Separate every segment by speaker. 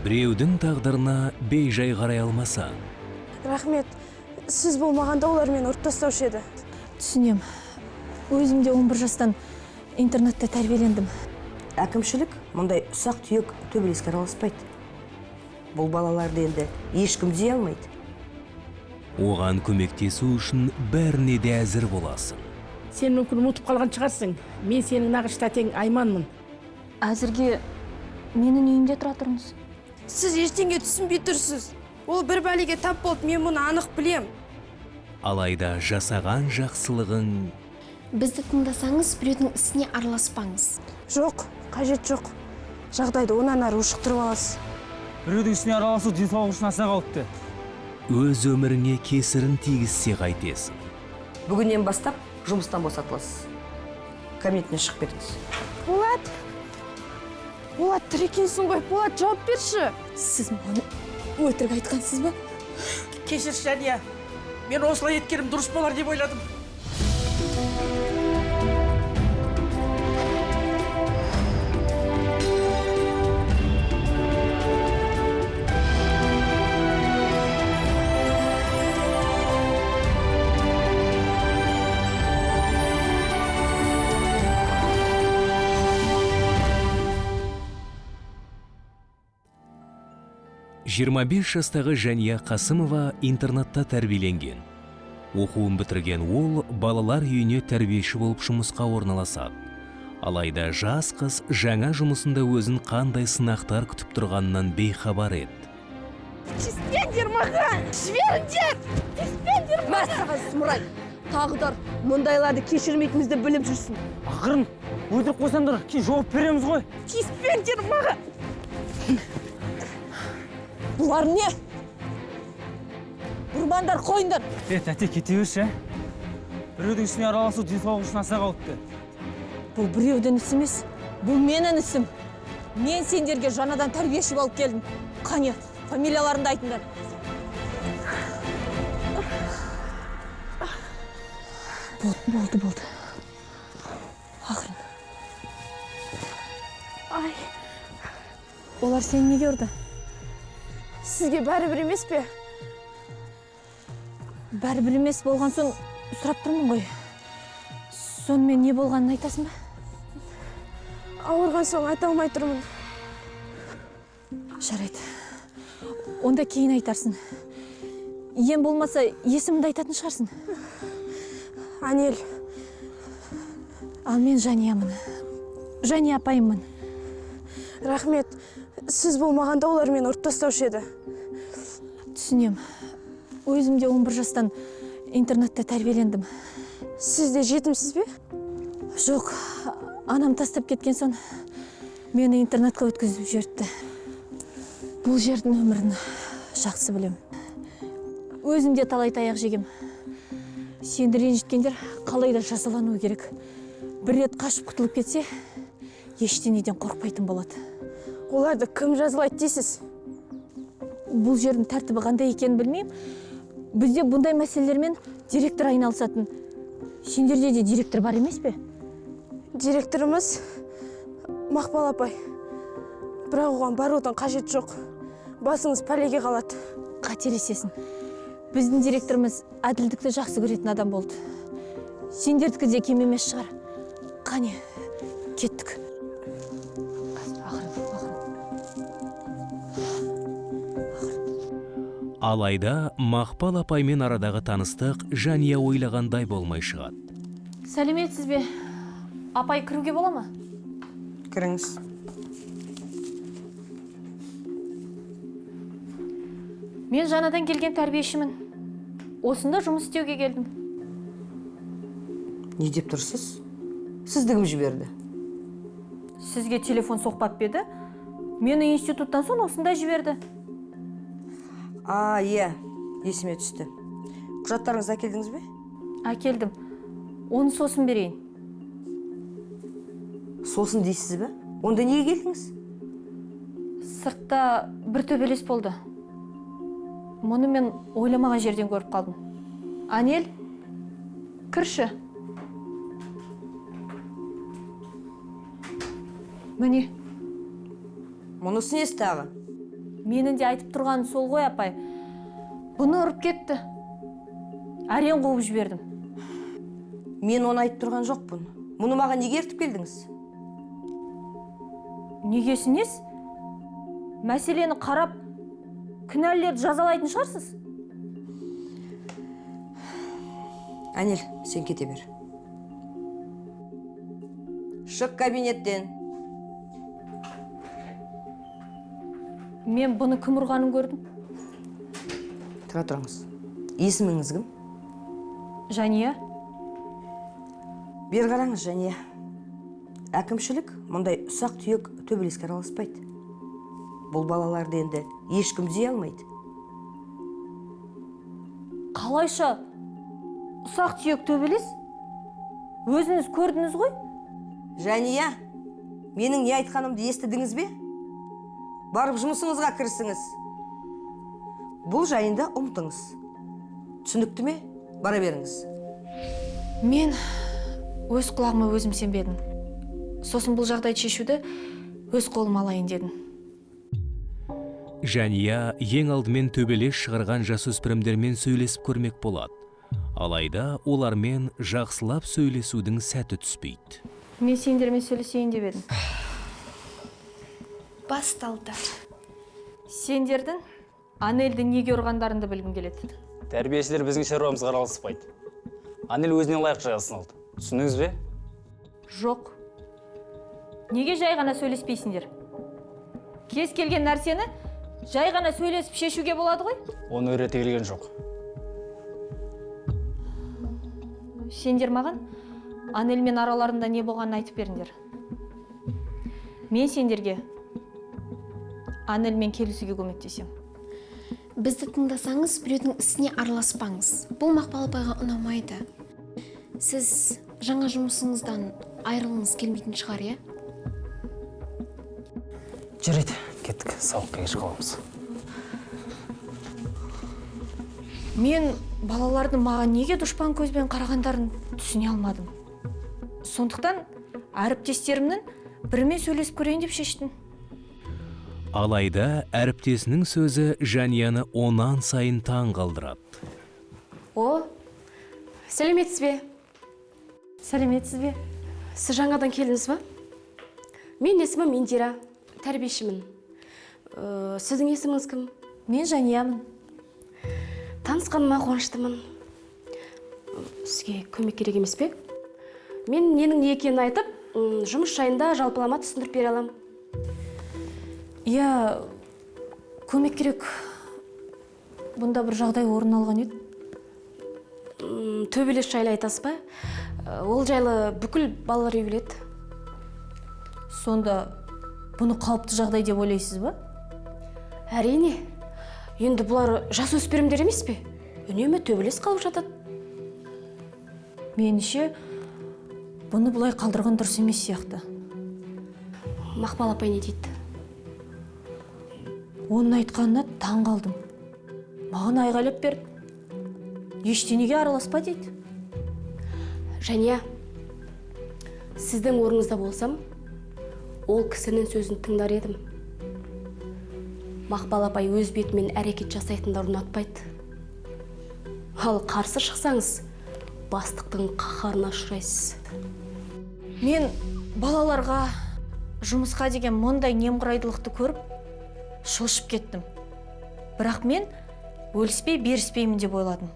Speaker 1: Біреудің тағдырына бейжай қарай алмасаң.
Speaker 2: Рахмет, сіз болмағанда олар мені ұрып тастаушы еді.
Speaker 3: Түсінем. Өзім де 11 жастан интернатта тәрбиелендім.
Speaker 4: Әкімшілік мұндай ұсақ түйек төбелеске араласпайды. Бұл балаларды енді ешкім дей алмайды.
Speaker 1: Оған көмектесу үшін бәріне де әзір боласың.
Speaker 5: Сен мүмкін ұмытып қалған шығарсың. Мен сенің нағашы тәтең Айманмын.
Speaker 3: Әзірге менің үйімде тұра тұрыңыз.
Speaker 2: Сіз ештеңе түсінбей тұрсыз. Ол бір бәлеге тап болды, мен мұны анық білем.
Speaker 1: Алайда жасаған жақсылығың
Speaker 6: Бізді тыңдасаңыз, біреудің ісіне араласпаңыз.
Speaker 2: Жоқ, қажет жоқ. Жағдайды онан ары ушықтырып аласыз.
Speaker 7: Біреудің ісіне араласу денсаулық үшін аса қауіпті.
Speaker 1: Өз өміріңе кесірін тигізсе қайтесің.
Speaker 4: Бүгіннен бастап жұмыстан босатыласыз. Кабинетінен шығып кетіңіз.
Speaker 2: Болат! Болат, тірі екенсің ғой. Болат, жауап берші.
Speaker 3: Сіз маған өтірік айтқансыз ба?
Speaker 5: Кешірші, Жания. Мен осылай еткенім дұрыс болар деп ойладым.
Speaker 1: Жиырма бес жастағы Жания Қасымова интернатта тәрбиеленген. Оқуын бітірген ол балалар үйіне тәрбиеші болып жұмысқа орналасады. Алайда жас қыз жаңа жұмысында өзін қандай сынақтар күтіп тұрғанынан бейхабар еді.
Speaker 2: Тиіспеңдер маған! Жіберіңдер! Тиіспеңдер маған!
Speaker 8: Мәссаған, сұмырай! Тағдыр мұндайларды кешірмейтінімізді біліп жүрсін.
Speaker 7: Ақырын, өтірік қойсаңдар, кейін жауап береміз ғой.
Speaker 2: Тиіспеңдер маған!
Speaker 8: Бұлар не? Ұрмандар, қойыңдар!
Speaker 7: Тәте, кете берші, ә? Біреудің ісіне араласу денсаулық үшін аса қауіпті.
Speaker 8: Бұл біреудің ісі емес, бұл менің ісім. Мен сендерге жаңадан тәрбиеші болып келдім. Қане, фамилияларыңды айтыңдар.
Speaker 3: Болды, болды, болды. Ақырын.
Speaker 2: Ай,
Speaker 3: Олар сені неге ұрды?
Speaker 2: Сізге бәрібір емес пе?
Speaker 3: Бәрібір емес болған соң сұрап тұрмын ғой. Сонымен не болғанын айтасың ба?
Speaker 2: Ауырған соң айта алмай тұрмын.
Speaker 3: Жарайды. Онда кейін айтарсың. Ең болмаса есіміңді айтатын шығарсың.
Speaker 2: Анель.
Speaker 3: Ал мен Жаниямын. Жания апайыммын.
Speaker 2: Рахмет. Сіз болмағанда олар мені ұрып тастаушы еді.
Speaker 3: Түсінем. Өзім де 11 жастан интернатта тәрбиелендім.
Speaker 2: Сіз де жетімсіз бе?
Speaker 3: Жоқ, анам тастап кеткен соң мені интернатқа өткізіп жіберіпті. Бұл жердің өмірін жақсы білем. Өзім де талай таяқ жегем. Сені ренжіткендер қалай да жазалану керек. Бір рет қашып құтылып кетсе, ештеңеден қорықпайтын болады.
Speaker 2: Оларды кім жазалайды дейсіз?
Speaker 3: Бұл жердің тәртібі қандай екенін білмеймін. Бізде бұндай мәселелермен директор айналысатын. Сендерде де директор бар емес пе?
Speaker 2: Директорымыз Мақпал апай. Бірақ оған барудың қажеті жоқ. Басыңыз пәлеге қалады.
Speaker 3: Қателесесің. Біздің директорымыз әділдікті жақсы көретін адам болды. Сендердікі де кем емес шығар. Қане, кеттік. Ақырын, ақырын.
Speaker 1: Алайда Мақпал апаймен арадағы таныстық Жания ойлағандай болмай шығады.
Speaker 3: Сәлеметсіз бе? Апай, кіруге бола ма?
Speaker 4: Кіріңіз.
Speaker 3: Мен жаңадан келген тәрбиешімін. Осында жұмыс істеуге келдім.
Speaker 4: Не деп тұрсыз? Сізді кім жіберді?
Speaker 3: Сізге телефон соқпап па еді? Мені институттан соң осында жіберді.
Speaker 4: А, иә, есіме түсті. Құжаттарыңызды әкелдіңіз бе?
Speaker 3: Әкелдім. Оны сосын берейін.
Speaker 4: Сосын дейсіз бе? Онда неге келдіңіз?
Speaker 3: Сыртта бір төбелес болды. Мұны мен ойламаған жерден көріп қалдым. Анель, кірші. Міне.
Speaker 4: Мұнысы несі тағы?
Speaker 3: Менің де айтып тұрғаным сол ғой, апай. Бұны ұрып кетті. Әрең қуып жібердім.
Speaker 4: Мен оны айтып тұрған жоқпын. Мұны маған неге ертіп келдіңіз?
Speaker 3: Негесі нес? Мәселені қарап, кінәлілерді жазалайтын шығарсыз?
Speaker 4: Әнел, сен кете бер. Шық кабинеттен.
Speaker 3: Мен бұны кім ұрғанын көрдім.
Speaker 4: Тұра тұрыңыз. Есіміңіз кім?
Speaker 3: Жания.
Speaker 4: Бері қараңыз, Жания. Әкімшілік мұндай ұсақ-түйек төбелеске араласпайды. Бұл балаларды енді ешкім түзей алмайды.
Speaker 3: Қалайша ұсақ-түйек төбелес? Өзіңіз көрдіңіз ғой?
Speaker 4: Жания, менің не айтқанымды естідіңіз бе? Барып жұмысыңызға кірісіңіз. Бұл жайында ұмытыңыз. Түсінікті ме? Бара беріңіз.
Speaker 3: Мен өз құлағыма өзім сенбедім. Сосын бұл жағдайды шешуді өз қолыма алайын дедім.
Speaker 1: Жания ең алдымен төбелес шығарған жасөспірімдермен сөйлесіп көрмек болады. Алайда олармен жақсылап сөйлесудің сәті түспейді.
Speaker 3: Мен сендермен сөйлесейін деп едім.
Speaker 2: Басталды.
Speaker 3: Сендердің Анельді неге ұрғандарыңды білгім келеді.
Speaker 7: Тәрбиешілер біздің шаруамызға араласпайды. Анель өзіне лайық жазасын алды. Түсіндіңіз бе?
Speaker 3: Жоқ. Неге жай ғана сөйлеспейсіңдер? Кез келген нәрсені жай ғана сөйлесіп шешуге болады ғой?
Speaker 7: Оны реті келген жоқ.
Speaker 3: Сендер маған Анельмен араларында не болғанын айтып беріңдер. Мен сендерге Анельмен келісуге көмектесем.
Speaker 6: Бізді тыңдасаңыз, біреудің ісіне араласпаңыз. Бұл Мақпал апайға ұнамайды. Сіз жаңа жұмысыңыздан айырылғыңыз келмейтін шығар, иә?
Speaker 7: Жарайды, кеттік, сабаққа кеш қаламыз.
Speaker 3: Мен балалардың маған неге дұшпан көзбен қарағандарын түсіне алмадым. Сондықтан әріптестерімнің бірімен сөйлесіп көрейін деп шештім.
Speaker 1: Алайда әріптесінің сөзі Жанияны онан сайын таң қалдырады.
Speaker 2: О, сәлеметсіз бе?
Speaker 3: Сәлеметсіз бе?
Speaker 2: Сіз жаңадан келдіңіз ба? Мен есімім Индира, тәрбиешімін. Сіздің есіміңіз кім?
Speaker 3: Мен Жаниямын.
Speaker 2: Танысқаныма қуаныштымын. Сізге көмек керек емес пе? Мен ненің не екенін айтып, жұмыс жайында жалпылама түсіндіріп бере аламын.
Speaker 3: Иә, көмек керек. Бұнда бір жағдай орын алған еді.
Speaker 2: Төбелес жайлы айтасыз ба? Ол жайлы бүкіл балалар үйі біледі.
Speaker 3: Сонда бұны қалыпты жағдай деп ойлайсыз ба?
Speaker 2: Әрине. Енді бұлар жасөспірімдер емес пе? Үнемі төбелес қалып жатады.
Speaker 3: Меніңше, бұны бұлай қалдырған дұрыс емес сияқты.
Speaker 2: Мақпал апай не дейді?
Speaker 3: Оның айтқанына таң қалдым. Маған айғайлап берді. Ештеңеге араласпа дейді.
Speaker 2: Жания, сіздің орныңызда болсам, ол кісінің сөзін тыңдар едім. Мақпал апай өз бетімен әрекет жасайтындарды ұнатпайды. Ал қарсы шықсаңыз, бастықтың қаһарына ұшырайсыз.
Speaker 3: Мен балаларға жұмысқа деген мұндай немқұрайдылықты көріп, шошып кеттім. Бірақ мен өліспей беріспеймін деп ойладым.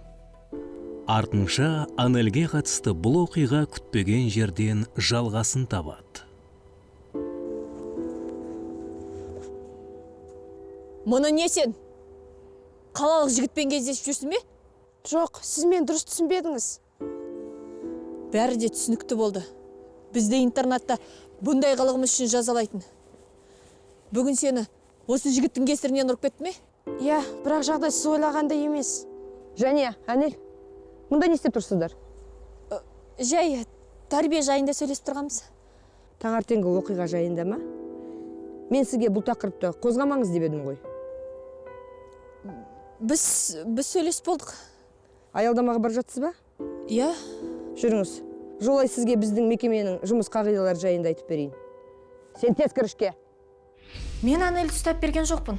Speaker 1: Артынша Анельге қатысты бұл оқиға күтпеген жерден жалғасын табады.
Speaker 8: Мұны не сен? Қалалық жігітпен кездесіп жүрсің бе?
Speaker 2: Жоқ, сіз мені дұрыс түсінбедіңіз.
Speaker 8: Бәрі де түсінікті болды. Бізді интернатта бұндай қылығымыз үшін жазалайтын. Бүгін сені осы жігіттің кесірінен ұрып кетті ме?
Speaker 2: Иә, бірақ жағдай сіз ойлағандай емес.
Speaker 4: Жания, Анель, мұнда не істеп тұрсыздар?
Speaker 3: Жай, тәрбие жайында сөйлесіп тұрғанбыз.
Speaker 4: Таңертеңгі оқиға жайында ма? Мен сізге бұл тақырыпты қозғамаңыз деп едім ғой.
Speaker 3: Біз сөйлесіп болдық.
Speaker 4: Аялдамаға бара жатсыз ба?
Speaker 3: Иә.
Speaker 4: Жүріңіз. Жолай сізге біздің мекеменің жұмыс қағидалары жайында айтып берейін. Сен тез кірішке.
Speaker 3: Мен Анельді ұстап берген жоқпын.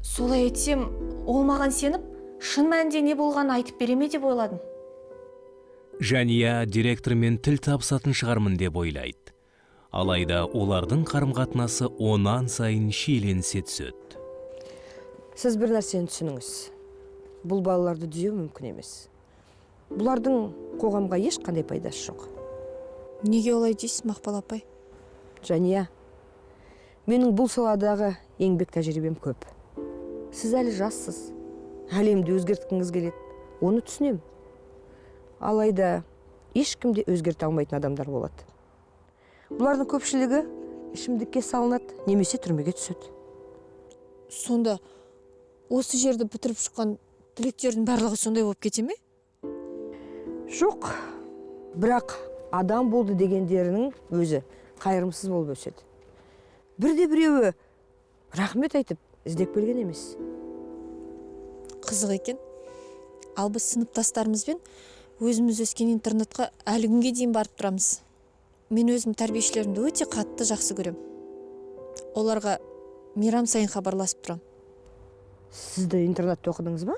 Speaker 3: Солай етсем, ол маған сеніп, шын мәнінде не болғанын айтып бере ме деп ойладым.
Speaker 1: Жания директормен тіл табысатын шығармын деп ойлайды. Алайда олардың қарым-қатынасы онан сайын шиеленісе түседі.
Speaker 4: Сіз бір нәрсені түсініңіз. Бұл балаларды түзеу мүмкін емес. Бұлардың қоғамға ешқандай пайдасы жоқ.
Speaker 8: Неге олай дейсіз, Мақпал апай?
Speaker 4: Жания, менің бұл саладағы еңбек тәжірибем көп. Сіз әлі жассыз. Әлемді өзгерткіңіз келеді. Оны түсінемін. Алайда ешкім де өзгерте алмайтын адамдар болады. Бұлардың көпшілігі ішімдікке салынады, немесе түрмеге түседі.
Speaker 8: Сонда осы жерді бітіріп шыққан түлектердің барлығы сондай болып кете ме?
Speaker 4: Жоқ. Бірақ адам болды дегендерінің өзі қайырымсыз болып өседі. Бірде біреуі рахмет айтып іздеп келген емес.
Speaker 8: Қызық екен. Ал біз сыныптастарымызбен өзіміз өскен интернатқа әлі күнге дейін барып тұрамыз. Мен өзім тәрбиешілерімді өте қатты жақсы көрем. Оларға мейрам сайын хабарласып тұрам.
Speaker 4: Сіз де интернатта оқыдыңыз ба?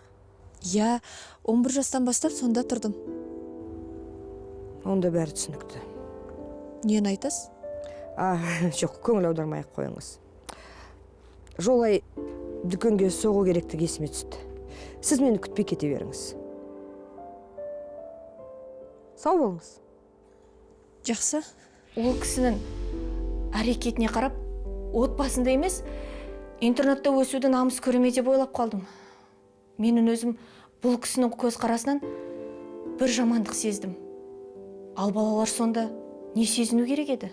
Speaker 8: Иә, 11 жастан бастап сонда тұрдым.
Speaker 4: Онда бәрі түсінікті.
Speaker 8: Нені айтасыз?
Speaker 4: Жоқ, көңіл аудармай ақ қойыңыз. Жолай дүкенге соғу керектігі есіме түсті. Сіз мені күтпей кете беріңіз. Сау болыңыз.
Speaker 8: Жақсы.
Speaker 3: Ол кісінің әрекетіне қарап, отбасында емес, интернатта өсуді намыс көреме деп ойлап қалдым. Менің өзім бұл кісінің көзқарасынан бір жамандық сездім. Ал балалар сонда не сезіну керек еді?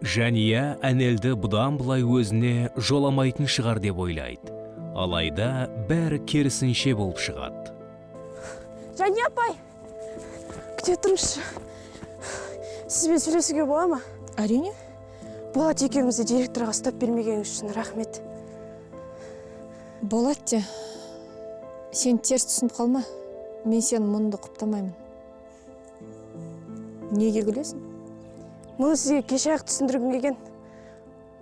Speaker 1: Жания Әнелді бұдан былай өзіне жоламайтын шығар деп ойлайды. Алайда бәрі керісінше болып шығады.
Speaker 9: Жания апай, күте тұрыңызшы. Сізбен сөйлесуге бола ма?
Speaker 8: Әрине.
Speaker 9: Болат екеумізді директорға ұстап бермегеніңіз үшін рахмет.
Speaker 8: Болат те, сен теріс түсініп қалма. Мен сенің мұныңды құптамаймын. Неге күлесің?
Speaker 9: Мұны сізге кеше-ақ түсіндіргім келген.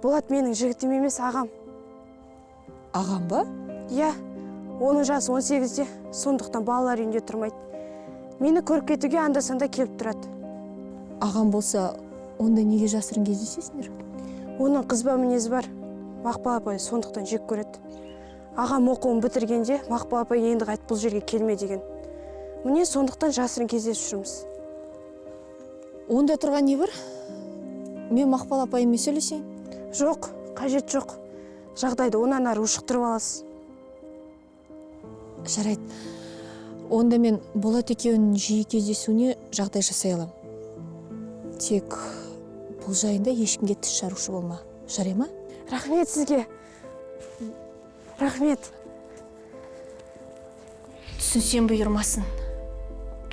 Speaker 9: Болат менің жігітім емес, ағам.
Speaker 8: Ағам ба?
Speaker 9: Иә, оның жасы 18-де, сондықтан балалар үйінде тұрмайды. Мені көріп кетуге анда-санда келіп тұрады.
Speaker 8: Ағам болса, онда неге жасырын кездесесіңдер?
Speaker 9: Оның қызба мінезі бар. Мақпал апай сондықтан жек көреді. Ағам оқуын бітіргенде Мақпал апай енді қайтып бұл жерге келме деген. Міне сондықтан жасырын кездесіп жүрміз.
Speaker 8: Онда тұрған не бар? Мен Мақпал апайыммен сөйлесейін.
Speaker 9: Жоқ, қажет жоқ. Жағдайды онан ары ушықтырып аласыз.
Speaker 8: Жарайды. Онда мен Болат екеуінің жиі кездесуіне жағдай жасай аламын. Тек бұл жайында ешкімге тіс жарушы болма. Жарай ма?
Speaker 9: Рахмет сізге. Рахмет.
Speaker 3: Түсінсем бұйырмасын.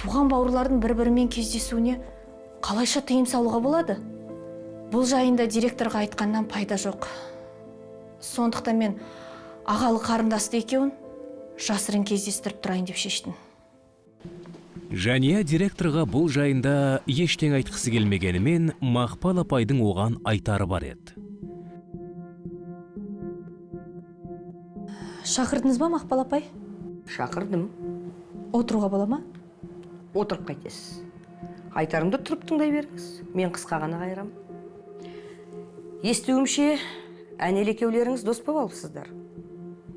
Speaker 3: Туған бауырлардың бір-бірімен кездесуіне қалайша тыйым салуға болады? Бұл жайында директорға айтқаннан пайда жоқ. Сондықтан мен ағалы қарындасты екеуін жасырын кездестіріп тұрайын деп шештім.
Speaker 1: Жания директорға бұл жайында ештеңе айтқысы келмегенімен, Мақпал апайдың оған айтары бар еді.
Speaker 3: Шақырдыңыз ба, Мақпал апай?
Speaker 4: Шақырдым.
Speaker 3: Отыруға бола ма?
Speaker 4: Отырып қайтесіз. Айтарымды тұрып тыңдай беріңіз. Мен қысқа ғана қайырам. Естуімше, Әнел екеулеріңіз дос болып алыпсыздар.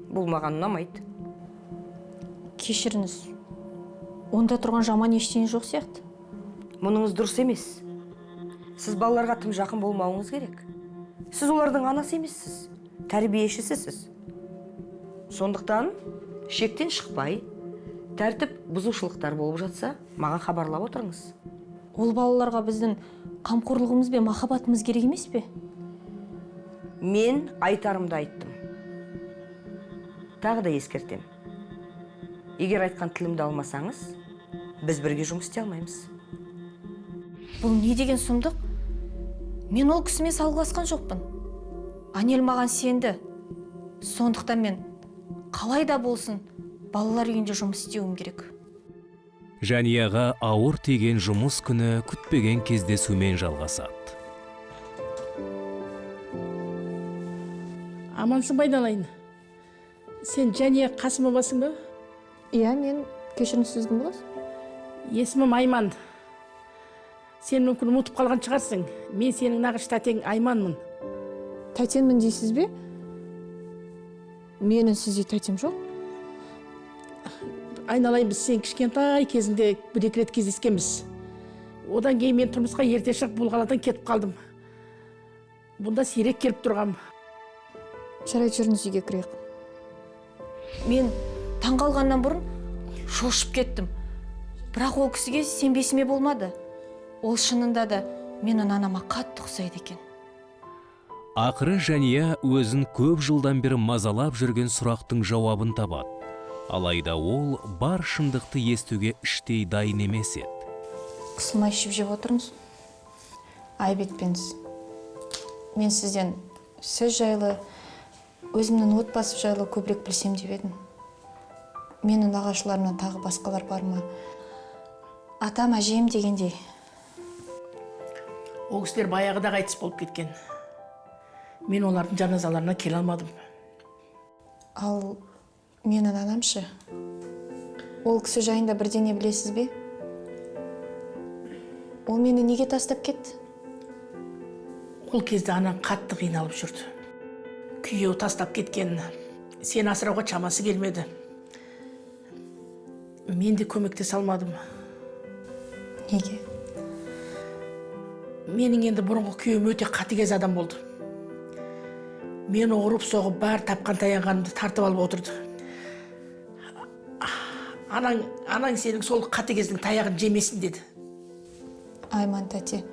Speaker 4: Бұл маған ұнамайды.
Speaker 3: Кешіріңіз. Онда тұрған жаман ештеңе жоқ сияқты.
Speaker 4: Мұныңыз дұрыс емес. Сіз балаларға тым жақын болмауыңыз керек. Сіз олардың анасы емессіз, тәрбиешісісіз. Сондықтан шектен шықпай, тәртіп бұзушылықтар болып жатса, маған хабарлап отырыңыз.
Speaker 3: Ол балаларға біздің қамқорлығымыз бен махаббатымыз керек емес пе?
Speaker 4: Мен айтарымды айттым. Тағы да ескертем. Егер айтқан тілімді алмасаңыз, біз бірге жұмыс істей алмаймыз.
Speaker 3: Бұл не деген сұмдық? Мен ол кісімен салғыласқан жоқпын. Анел маған сенді. Сондықтан мен қалай да болсын балалар үйінде жұмыс істеуім керек.
Speaker 1: Жанияға ауыр тиген жұмыс күні күтпеген кездесумен жалғасады.
Speaker 5: Амансың ба, айналайын? Сен Жәния Қасымовасың ба?
Speaker 8: Иә, мен. Кешіріңіз, сіз кім боласыз?
Speaker 5: Есімім Айман. Сен мүмкін ұмытып қалған шығарсың. Мен сенің нағашы тәтең Айманмын.
Speaker 8: Тәтеммін дейсіз бе? Менің сізде тәтем жоқ.
Speaker 5: Айналайын, біз сен кішкентай кезінде бір-екі рет кездескенбіз. Одан кейін мен тұрмысқа ерте шығып бұл қаладан кетіп қалдым. Бұнда сирек келіп тұрғам.
Speaker 8: Жарайды, жүріңіз, үйге кірейік. Мен таңғалғаннан бұрын шошып кеттім. Бірақ ол кісіге сенбесіме болмады. Ол шынында да менің анама қатты ұқсайды екен.
Speaker 1: Ақыры Жәния өзін көп жылдан бері мазалап жүрген сұрақтың жауабын табады. Алайда ол бар шындықты естуге іштей дайын емес еді.
Speaker 8: Қысылмай ішіп жеп отырмыз. Айып етпеңіз. Мен сізден сіз жайлы, өзімнің отбасы жайлы көбірек білсем деп едім. Менің нағашыларымнан тағы басқалар бар ма? Атам, әжем дегендей.
Speaker 5: Ол кісілер баяғыда қайтыс болып кеткен. Мен олардың жаназаларына келе алмадым.
Speaker 8: Ал менің анамшы? Ол кісі жайында бірдеңе білесіз бе? Ол мені неге тастап кетті?
Speaker 5: Ол кезде анаң қатты қиналып жүрді. Күйеуі тастап кеткен, сені асырауға шамасы келмеді. Мен де көмектесе алмадым.
Speaker 8: Неге?
Speaker 5: Менің енді бұрынғы күйеуім өте қатыгез адам болды. Мені ұрып соғып, бар тапқан таянғанымды тартып алып отырды. Анаң сенің сол қатыгездің таяғын жемесін деді.
Speaker 8: Айман тәте,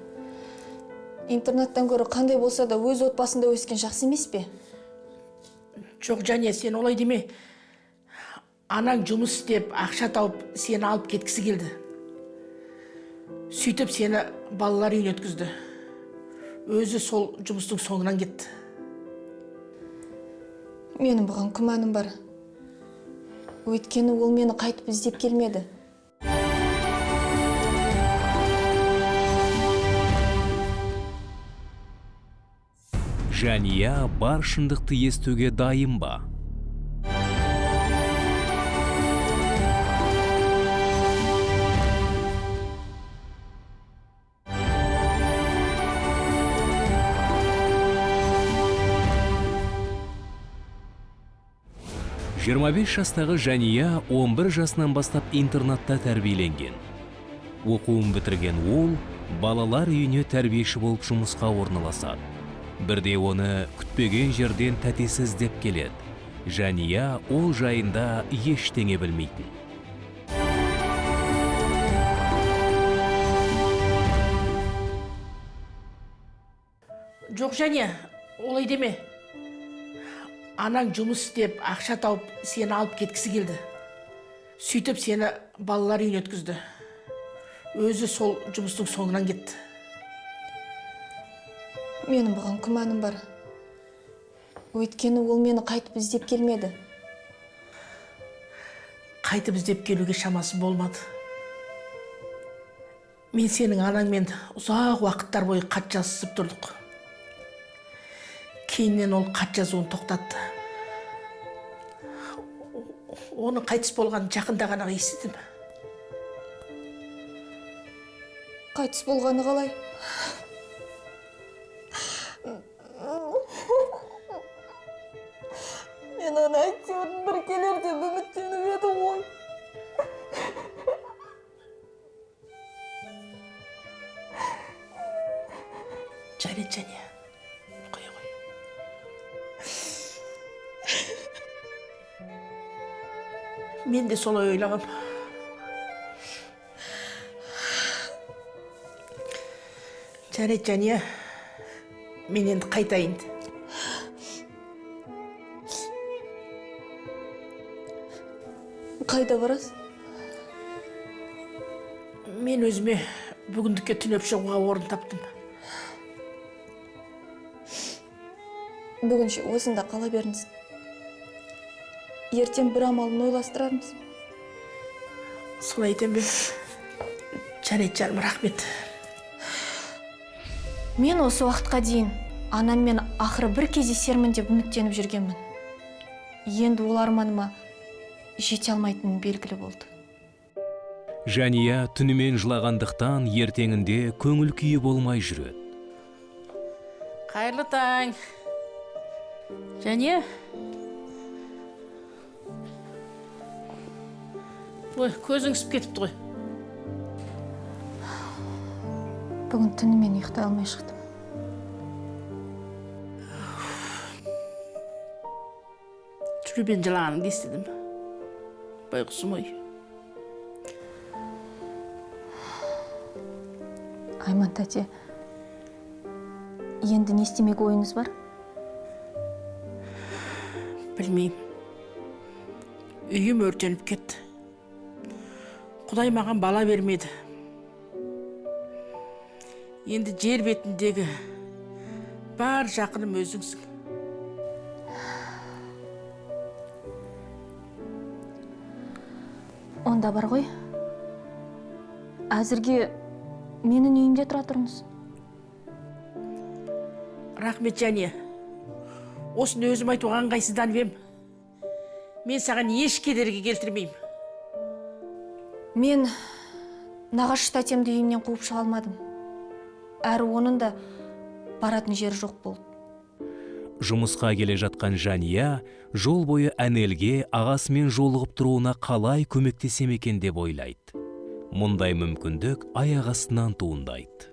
Speaker 8: интернаттан гөрі қандай болса да өз отбасында өскен жақсы емес пе?
Speaker 5: Жоқ, Жәния, сен олай деме. Анаң жұмыс істеп, ақша тауып, сені алып кеткісі келді. Сөйтіп сені балалар үйіне өткізді. Өзі сол жұмыстың соңынан кетті.
Speaker 8: Менің бұған күмәнім бар. Өйткені ол мені қайтып іздеп келмеді.
Speaker 1: Жәния бар шындықты естуге дайын ба? 25 жастағы Жәния 11 жасынан бастап интернатта тәрбиеленген. Оқуын бітірген ол балалар үйіне тәрбиеші болып жұмысқа орналасады. Бірде оны күтпеген жерден тәтесі іздеп келеді. Жәния ол жайында ештеңе білмейтін.
Speaker 5: Жоқ, Жәния, олай деме. Анаң жұмыс істеп, ақша тауып, сені алып кеткісі келді. Сөйтіп сені балалар үйіне өткізді. Өзі сол жұмыстың соңынан кетті.
Speaker 8: Менің бұған күмәнім бар. Өйткені ол мені қайтып іздеп келмеді.
Speaker 5: Қайтып іздеп келуге шамасы болмады. Мен сенің анаңмен ұзақ уақыттар бойы хат жазысып тұрдық. Кейіннен ол хат жазуын тоқтатты. Оның қайтыс болғанын жақында ғана естідім.
Speaker 8: Қайтыс болғаны қалай? Мен оны әйтеуір бір келер деп үміттеніп едім ғой.
Speaker 5: Жарайды, Жәния. Қоя ғой. Мен де солай ойлағам. Жарайды, Жәния. Мен енді қайтайын.
Speaker 8: Қайда барасыз?
Speaker 5: Мен өзіме бүгіндікке түнеп шығуға орын таптым.
Speaker 8: Бүгінше осында қала беріңіз. Ертең бір амалын ойластырармыз.
Speaker 5: Солай етем бе? Жарайды, жаным, рахмет.
Speaker 8: Мен осы уақытқа дейін анаммен ақыры бір кездесермін деп үміттеніп жүргенмін. Енді ол арманыма жете алмайтыным белгілі болды.
Speaker 1: Жания түнімен жылағандықтан ертеңінде көңіл күйі болмай жүреді.
Speaker 5: Қайырлы таң. Жания. Ой, көзің ісіп кетіпті ғой.
Speaker 8: Бүгін түнімен ұйықтай алмай шықтым.
Speaker 5: Түнімен жылағаныңды естідім. Байғұсым ой.
Speaker 8: Айман тәте, енді не істемек ойыңыз бар?
Speaker 5: Білмеймін. Үйім өртеніп кетті. Құдай маған бала бермеді. Енді жер бетіндегі бар жақыным өзіңсің.
Speaker 8: Онда бар ғой. Әзірге менің үйімде тұра тұрыңыз.
Speaker 5: Рахмет, Жания. Осыны өзім айтуға ыңғайсызданып ем. Мен саған еш кедергі келтірмеймін.
Speaker 8: Мен нағашы тәтемді үйімнен қуып шыға алмадым. Әрі оның да баратын жері жоқ болды.
Speaker 1: Жұмысқа келе жатқан Жания жол бойы Әнелге ағасымен жолығып тұруына қалай көмектесем екен деп ойлайды. Мұндай мүмкіндік аяқ астынан туындайды.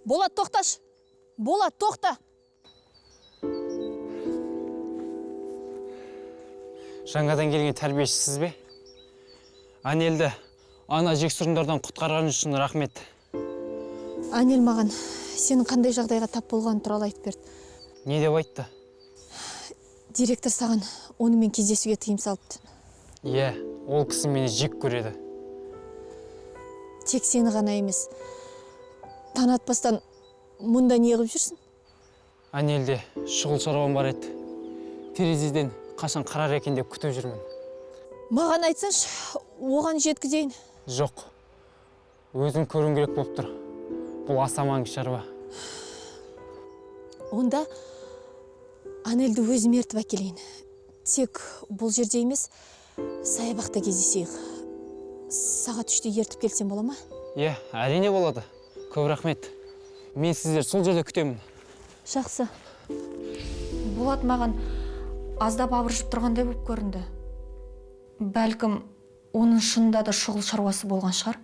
Speaker 3: Болат, тоқташ! Болат, тоқта!
Speaker 7: Жаңадан келген тәрбиешісіз бе? Әнелді ана жексұрындардан құтқарған үшін рахмет.
Speaker 8: Әнел маған сенің қандай жағдайға тап болғанын туралы айтып берді.
Speaker 7: Не деп айтты?
Speaker 8: Директор саған онымен кездесуге тыйым салыпты.
Speaker 7: Иә, ол кісі мені жек көреді.
Speaker 8: Тек сені ғана емес. Таң атпастан мұнда не қылып жүрсің?
Speaker 7: Әнелде шұғыл шаруам бар еді. Терезеден қашан қарар екен деп күтіп жүрмін.
Speaker 8: Маған айтсаңшы, оған жеткізейін.
Speaker 7: Жоқ, өзім көруім керек болып тұр. Бұл аса маңызды шаруа.
Speaker 8: Онда Әнелді өзім ертіп әкелейін. Тек бұл жерде емес, саябақта кездесейік. Сағат 3-те ертіп келсем бола ма?
Speaker 7: Иә, әрине болады. Көп рахмет. Мен сіздер сол жерде күтемін.
Speaker 8: Жақсы. Болат маған аздап абыржып тұрғандай болып көрінді. Бәлкім, оның шынында да шұғыл шаруасы болған шығар.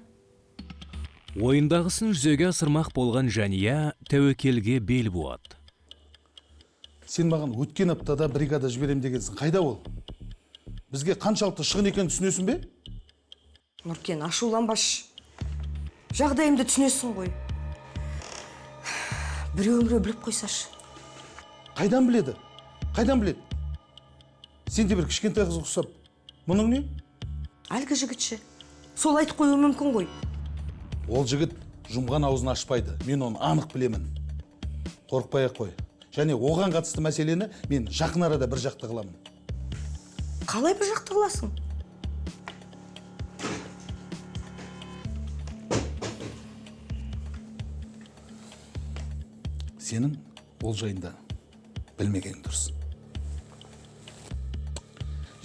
Speaker 1: Ойындағысын жүзеге асырмақ болған Жания тәуекелге бел буады.
Speaker 10: Сен маған өткен аптада бригада жіберем дегенсің. Қайда ол? Бізге қаншалықты шығын екенін түсінесің бе?
Speaker 4: Нұркен, ашуланбашы. Жағдайымды түсінесің ғой. Біреу-міреу біліп қойсашы.
Speaker 10: Қайдан біледі? Қайдан біледі? Сен де бір кішкентай қыз ұқсап. Мұның не?
Speaker 4: Әлгі жігітші. Сол айтып қоюы мүмкін ғой.
Speaker 10: Ол жігіт жұмған аузын ашпайды. Мен оны анық білемін. Қорықпай-ақ қой. Және оған қатысты мәселені мен жақын арада бір жақты қыламын.
Speaker 4: Қалай бір жақты қыласың?
Speaker 10: Сенің ол жайында білмегенің дұрыс.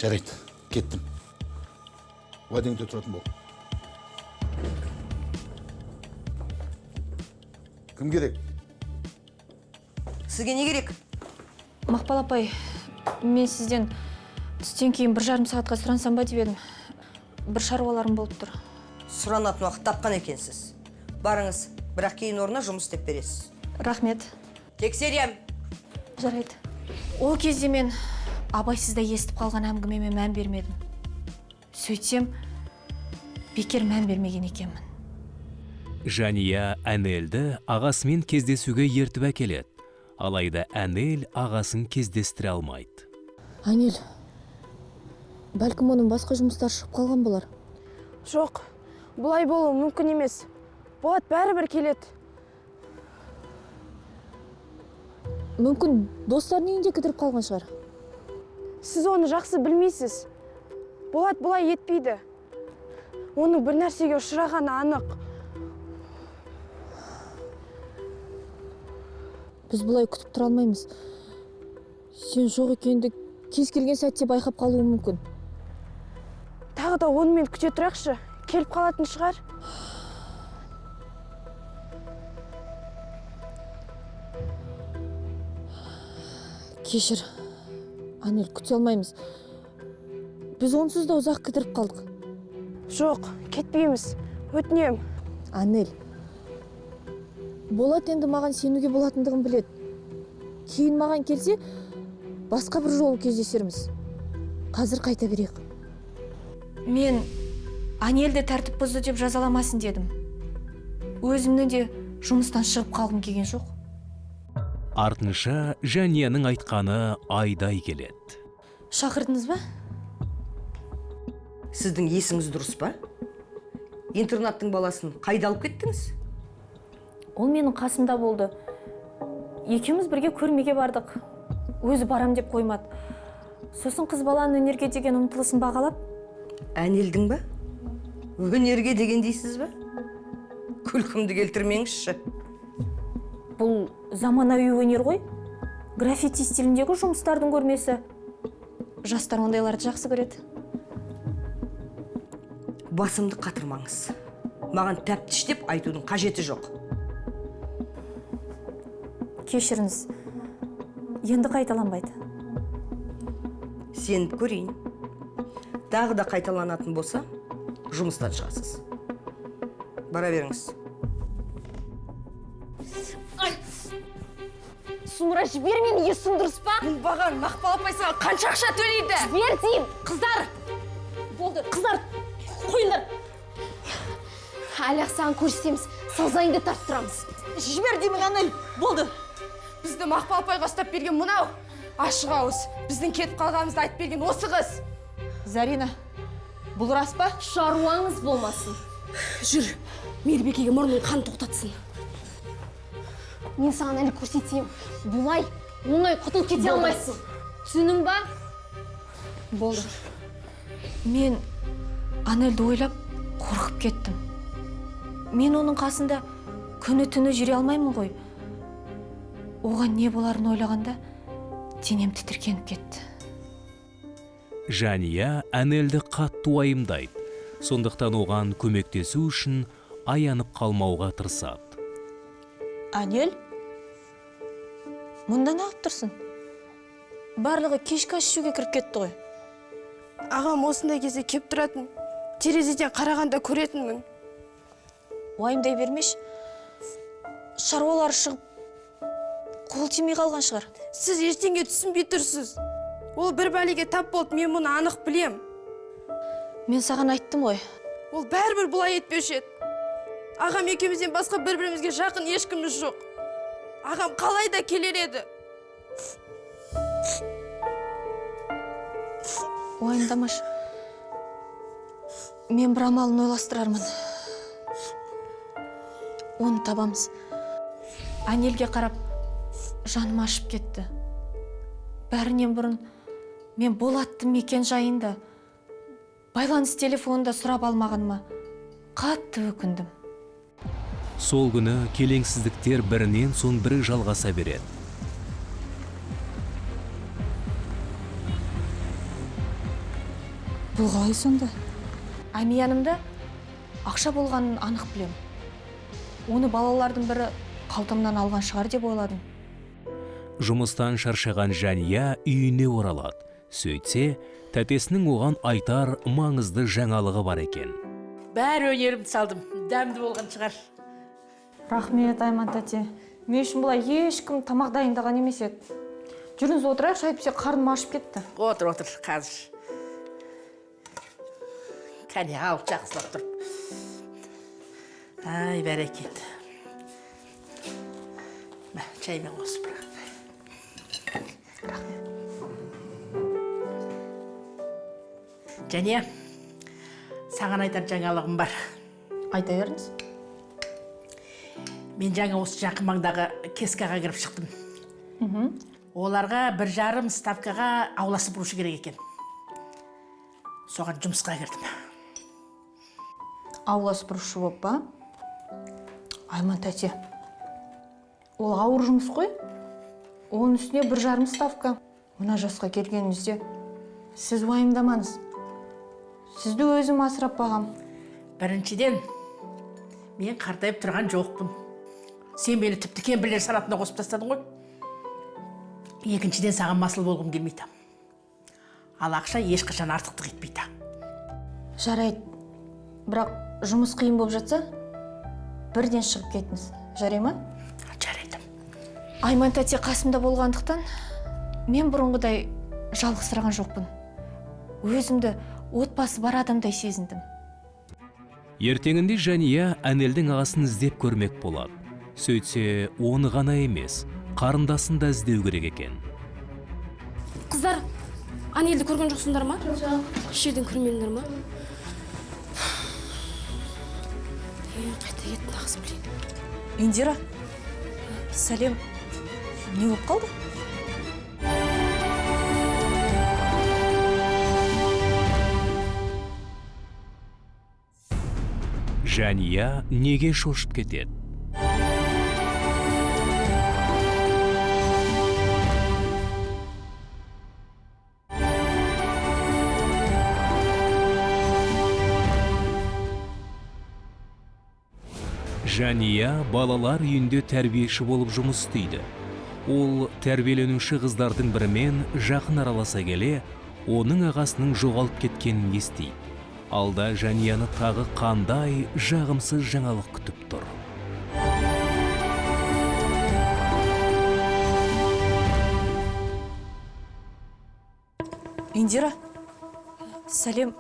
Speaker 10: Жарайды, кеттім. Уәдеңде тұратын бол. Кім керек?
Speaker 4: Сізге не керек?
Speaker 8: Мақпал апай, мен сізден түстен кейін 1,5 сағатқа сұрансам ба деп едім. Бір шаруаларым болып тұр.
Speaker 4: Сұранатын уақыт тапқан екенсіз. Барыңыз, бірақ кейін орнына жұмыс істеп бересіз.
Speaker 8: Рахмет.
Speaker 4: Тексерем.
Speaker 8: Жарайды. Ол кезде мен абайсызда естіп қалған әңгімеме мән бермедім. Сөйтсем, бекер мән бермеген екенмін.
Speaker 1: Жания Әнелді ағасымен кездесуге ертіп әкеледі. Алайда Әнел ағасын кездестіре алмайды.
Speaker 8: Әнел, бәлкім оның басқа жұмыстары шығып қалған болар.
Speaker 9: Жоқ, бұлай болуы мүмкін емес. Болат бәрібір келеді.
Speaker 8: Мүмкін достарының үйінде кідіріп қалған шығар.
Speaker 9: Сіз оны жақсы білмейсіз. Болат бұлай етпейді. Оның бір нәрсеге ұшырағаны анық.
Speaker 8: Біз бұлай күтіп тұра алмаймыз. Сен жоқ екенді
Speaker 3: Кез келген сәтте байқап қалуы мүмкін.
Speaker 9: Тағы да 10 минут күте тұрақшы, келіп қалатын шығар.
Speaker 3: Кешір, Анель, күте алмаймыз. Біз онсыз да ұзақ кідіріп қалдық.
Speaker 9: Жоқ, кетпейміз, өтінем.
Speaker 3: Анель, Болат енді маған сенуге болатындығын біледі. Кейін маған келсе, басқа бір жолы кездесерміз. Қазір қайта берейік. Мен Анельді тәртіп бұзды деп жазаламасын дедім. Өзімні де жұмыстан шығып қалғым келген жоқ.
Speaker 1: Артынша Жәнияның айтқаны айдай келеді.
Speaker 3: Шақырдыңыз ба?
Speaker 4: Сіздің есіңіз дұрыс па? Интернаттың баласын қайда алып кеттіңіз?
Speaker 3: Ол менің қасымда болды. Екеуміз бірге көрмеге бардық. Өзі барам деп қоймады. Сосын қыз баланың өнерге деген ұмтылысын бағалап.
Speaker 4: Әнелдің ба? Өнерге деген дейсіз ба? Күлкімді келтірмеңізші.
Speaker 3: Бұл заманауи өнер ғой. Граффити стиліндегі жұмыстардың көрмесі. Жастар ондайларды жақсы көреді.
Speaker 4: Басымды қатырмаңыз. Маған тәптіштеп айтудың қажеті жоқ.
Speaker 3: Кешіріңіз. Енді қайталанбайды.
Speaker 4: Сеніп көрейін. Тағы да қайталанатын болса, жұмыстан шығасыз. Бара беріңіз.
Speaker 6: Сұмыра, жібер мені, есің дұрыс па?
Speaker 9: Оңбаған, Мақпал апай саған қанша ақша төлейді?
Speaker 6: Жібер деймін.
Speaker 2: Қыздар! Болды, қыздар, қойыңдар.
Speaker 6: Әлі саған көрсетеміз, сазайыңды тарттырамыз.
Speaker 9: Жібер деймін, Анель, болды. Бізді Мақпал апайға ұстап берген мынау ашық ауыз. Біздің кетіп қалғанымызды айтып берген осы қыз.
Speaker 3: Зарина, бұл рас па?
Speaker 6: Шаруаңыз болмасын.
Speaker 2: Жүр, Мейірбекеге мұрнының қанын тоқтатсын.
Speaker 6: Мен саған әлі көрсетейін. Бұлай оңай құтылып кете алмайсың. Түсіндің ба?
Speaker 3: Болды. Мен Анельді ойлап қорқып кеттім. Мен оның қасында күні-түні жүре алмаймын ғой. Оған не боларын ойлағанда денем тітіркеніп кетті.
Speaker 1: Жания Анельді қатты уайымдайды. Сондықтан оған көмектесу үшін аянып қалмауға тырысады.
Speaker 3: Анель, мұнда неғып тұрсың? Барлығы кешкі ас ішуге кіріп кетті ғой.
Speaker 9: Ағам осындай кезде кеп тұратын. Терезеден қарағанда көретінмін.
Speaker 3: Уайымдай бермеш. Шаруалары шығып, қол тимей қалған шығар.
Speaker 9: Сіз ештеңе түсінбей тұрсыз. Ол бір бәлеге тап болды, мен мұны анық білем.
Speaker 3: Мен саған айттым ғой.
Speaker 9: Ол бәрібір бұлай етпеуші еді. Ағам екеумізден басқа бір-бірімізге жақын ешкіміміз жоқ. Ағам қалай да келер еді.
Speaker 3: Уайымдамашы. Мен бір амалын ойластырармын. Оны табамыз. Анельге қарап жаным ашып кетті. Бәрінен бұрын мен Болаттың мекен жайында, байланыс телефонында сұрап алмағаныма қатты өкіндім.
Speaker 1: Сол күні келеңсіздіктер бірінен соң бірі жалғаса береді.
Speaker 3: Бұл қалай сонда? Әмиянымда ақша болғанын анық білем. Оны балалардың бірі қалтамнан алған шығар деп ойладым.
Speaker 1: Жұмыстан шаршаған Жания үйіне оралады. Сөйтсе, тәтесінің оған айтар маңызды жаңалығы бар екен.
Speaker 5: Бәрі өнерімді салдым, дәмді болған шығар.
Speaker 3: Рахмет, Айман тәте. Мен үшін бұлай ешкім тамақ дайындаған емес еді. Жүріңіз отырайықшы, әйтпесе қарным ашып кетті.
Speaker 5: Отыр, отыр, қазір. Кәне, ал, жақсылап тұрып. Ай, бәрекелді. Мә, шаймен қосып бірақ. Рахмет. Жәния, саған айтар жаңалығым бар.
Speaker 3: Айта беріңіз.
Speaker 5: Мен жаңа осы жақын маңдағы кескаға кіріп шықтым. Оларға 1,5 ставкаға аула сыпырушы керек екен. Соған жұмысқа кірдім.
Speaker 3: Аула сыпырушы болып па? Айман тәте, ол ауыр жұмыс қой. Оның үстіне 1,5 ставка. Мына жасқа келгеніңізде сіз уайымдамаңыз. Сізді өзім асырап бағам.
Speaker 5: Біріншіден, мен қартайып тұрған жоқпын. Сен мені тіпті кемпірлер санатына қосып тастадың ғой. Екіншіден, саған масыл болғым келмейді. Ал ақша ешқашан артықтық етпейді.
Speaker 3: Жарайды. Бірақ жұмыс қиын болып жатса, бірден шығып кетіңіз. Жарай ма?
Speaker 5: Жарайды.
Speaker 3: Айман тәте қасымда болғандықтан, мен бұрынғыдай жалғызсыраған жоқпын. Өзімді отбасы бар адамдай сезіндім.
Speaker 1: Ертеңінде Жания Әнелдің ағасын іздеп көрмек болады. Сөйтсе, оны ғана емес, қарындасын да іздеу керек екен.
Speaker 2: Қыздар, Әнелді көрген жоқсыңдар ма? Жоқ. Еш жерден көрмедіңдер ма? Қайда кетті нағыз білейін.
Speaker 3: Индира, сәлем. Не болып қалды?
Speaker 1: Жания неге шошып кетеді? Жания балалар үйінде тәрбиеші болып жұмыс істейді. Ол тәрбиеленуші қыздардың бірімен жақын араласа келе, оның ағасының жоғалып кеткенін естиді. Алда Жанияны тағы қандай жағымсыз жаңалық күтіп тұр.
Speaker 3: Индира, сәлем.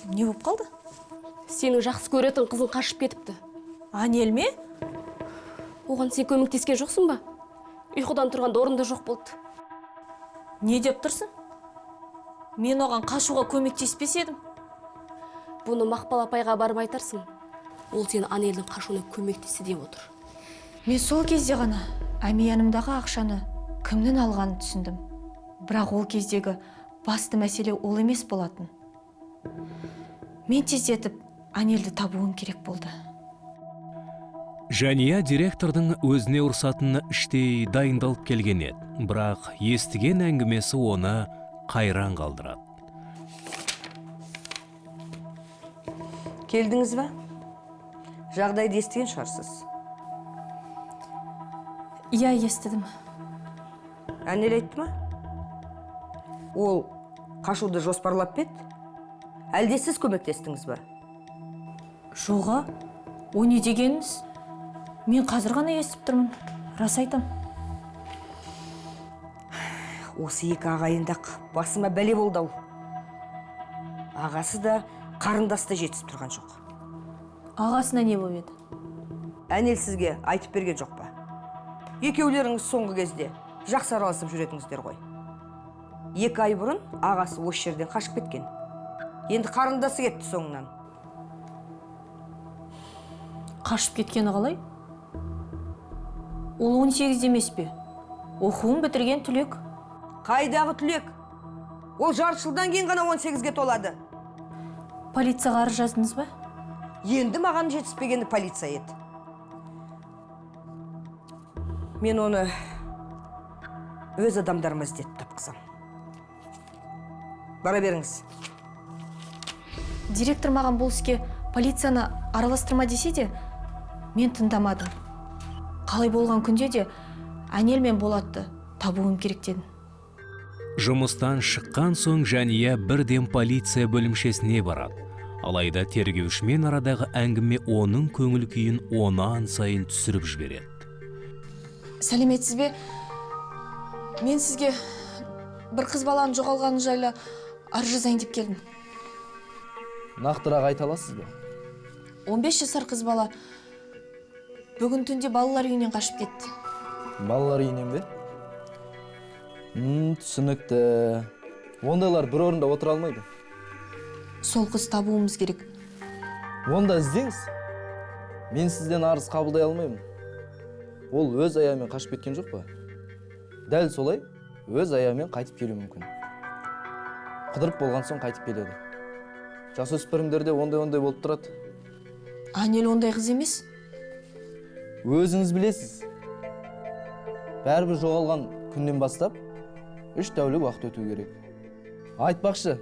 Speaker 3: Не болып қалды?
Speaker 2: Сенің жақсы көретін қызың қашып кетіпті.
Speaker 3: Анель ме?
Speaker 2: Оған сен көмектескен жоқсың ба? Ұйқыдан тұрғанда орында жоқ болды.
Speaker 3: Не деп тұрсың? Мен оған қашуға көмектеспес едім.
Speaker 2: Бұны Мақпал апайға барып айтарсың. Ол сені Анельдің қашуына көмектесті деп отыр.
Speaker 3: Мен сол кезде ғана әмиянымдағы ақшаны кімнің алғанын түсіндім. Бірақ ол кездегі басты мәселе ол емес болатын. Мен тездетіп Анельді табуым керек болды.
Speaker 1: Жания директордың өзіне ұрсатынына іштей дайындалып келген еді. Бірақ естіген әңгімесі оны қайран қалдырады.
Speaker 4: Келдіңіз ба? Жағдайды естіген шығарсыз.
Speaker 3: Иә, естідім.
Speaker 4: Әнел айтты ма? Ол қашуды жоспарлап па еді? Әлде сіз көмектестіңіз ба?
Speaker 3: Жоға, о не дегеніңіз? Мен қазір ғана естіп тұрмын, рас айтам.
Speaker 4: Осы екі ағайындақ басыма бәле болды ау. Ағасы да, қарындасы да жетісіп тұрған жоқ.
Speaker 3: Ағасына не болып еді?
Speaker 4: Әнел сізге айтып берген жоқ па? Екеулеріңіз соңғы кезде жақсы араласып жүретіңіздер ғой. 2 ай бұрын ағасы осы жерден қашып кеткен. Енді қарындасы кетті соңынан.
Speaker 3: Қашып кеткені қалай? Ол 18 емес пе? Оқуын бітірген түлек.
Speaker 4: Қайдағы түлек? Ол жарты жылдан кейін ғана 18-ге толады.
Speaker 3: Полицияға арыз жаздыңыз ба?
Speaker 4: Енді маған жетіспегені полиция еді. Мен оны өз адамдарыма іздетіп тапқызам. Бара беріңіз.
Speaker 3: Директор маған бұл іске полицияны араластырма десе де, мен тыңдамадым. Қалай болған күнде де Әнел мен Болатты табуым керек дедім.
Speaker 1: Жұмыстан шыққан соң Жания бірден полиция бөлімшесіне барады. Алайда тергеушімен арадағы әңгіме оның көңіл күйін онан сайын түсіріп жібереді.
Speaker 8: Сәлеметсіз бе? Мен сізге бір қыз баланың жоғалғаны жайлы арыз жазайын деп келдім.
Speaker 11: Нақтырақ айта аласыз ба?
Speaker 8: 15 жасар қыз бала бүгін түнде балалар үйінен қашып кетті.
Speaker 11: Балалар үйінен бе? Түсінікті. Ондайлар бір орында отыра алмайды.
Speaker 8: Сол қыз табуымыз керек.
Speaker 11: Онда іздеңіз. Мен сізден арыз қабылдай алмаймын. Ол өз аяғымен қашып кеткен жоқ па? Дәл солай өз аяғымен қайтып келуі мүмкін. Қыдырып болған соң қайтып келеді. Жасөспірімдерде ондай-ондай болып тұрады.
Speaker 8: Анель ондай қыз емес.
Speaker 11: Өзіңіз білесіз. Бәрібір жоғалған күннен бастап 3 тәулік уақыт өту керек. Айтпақшы,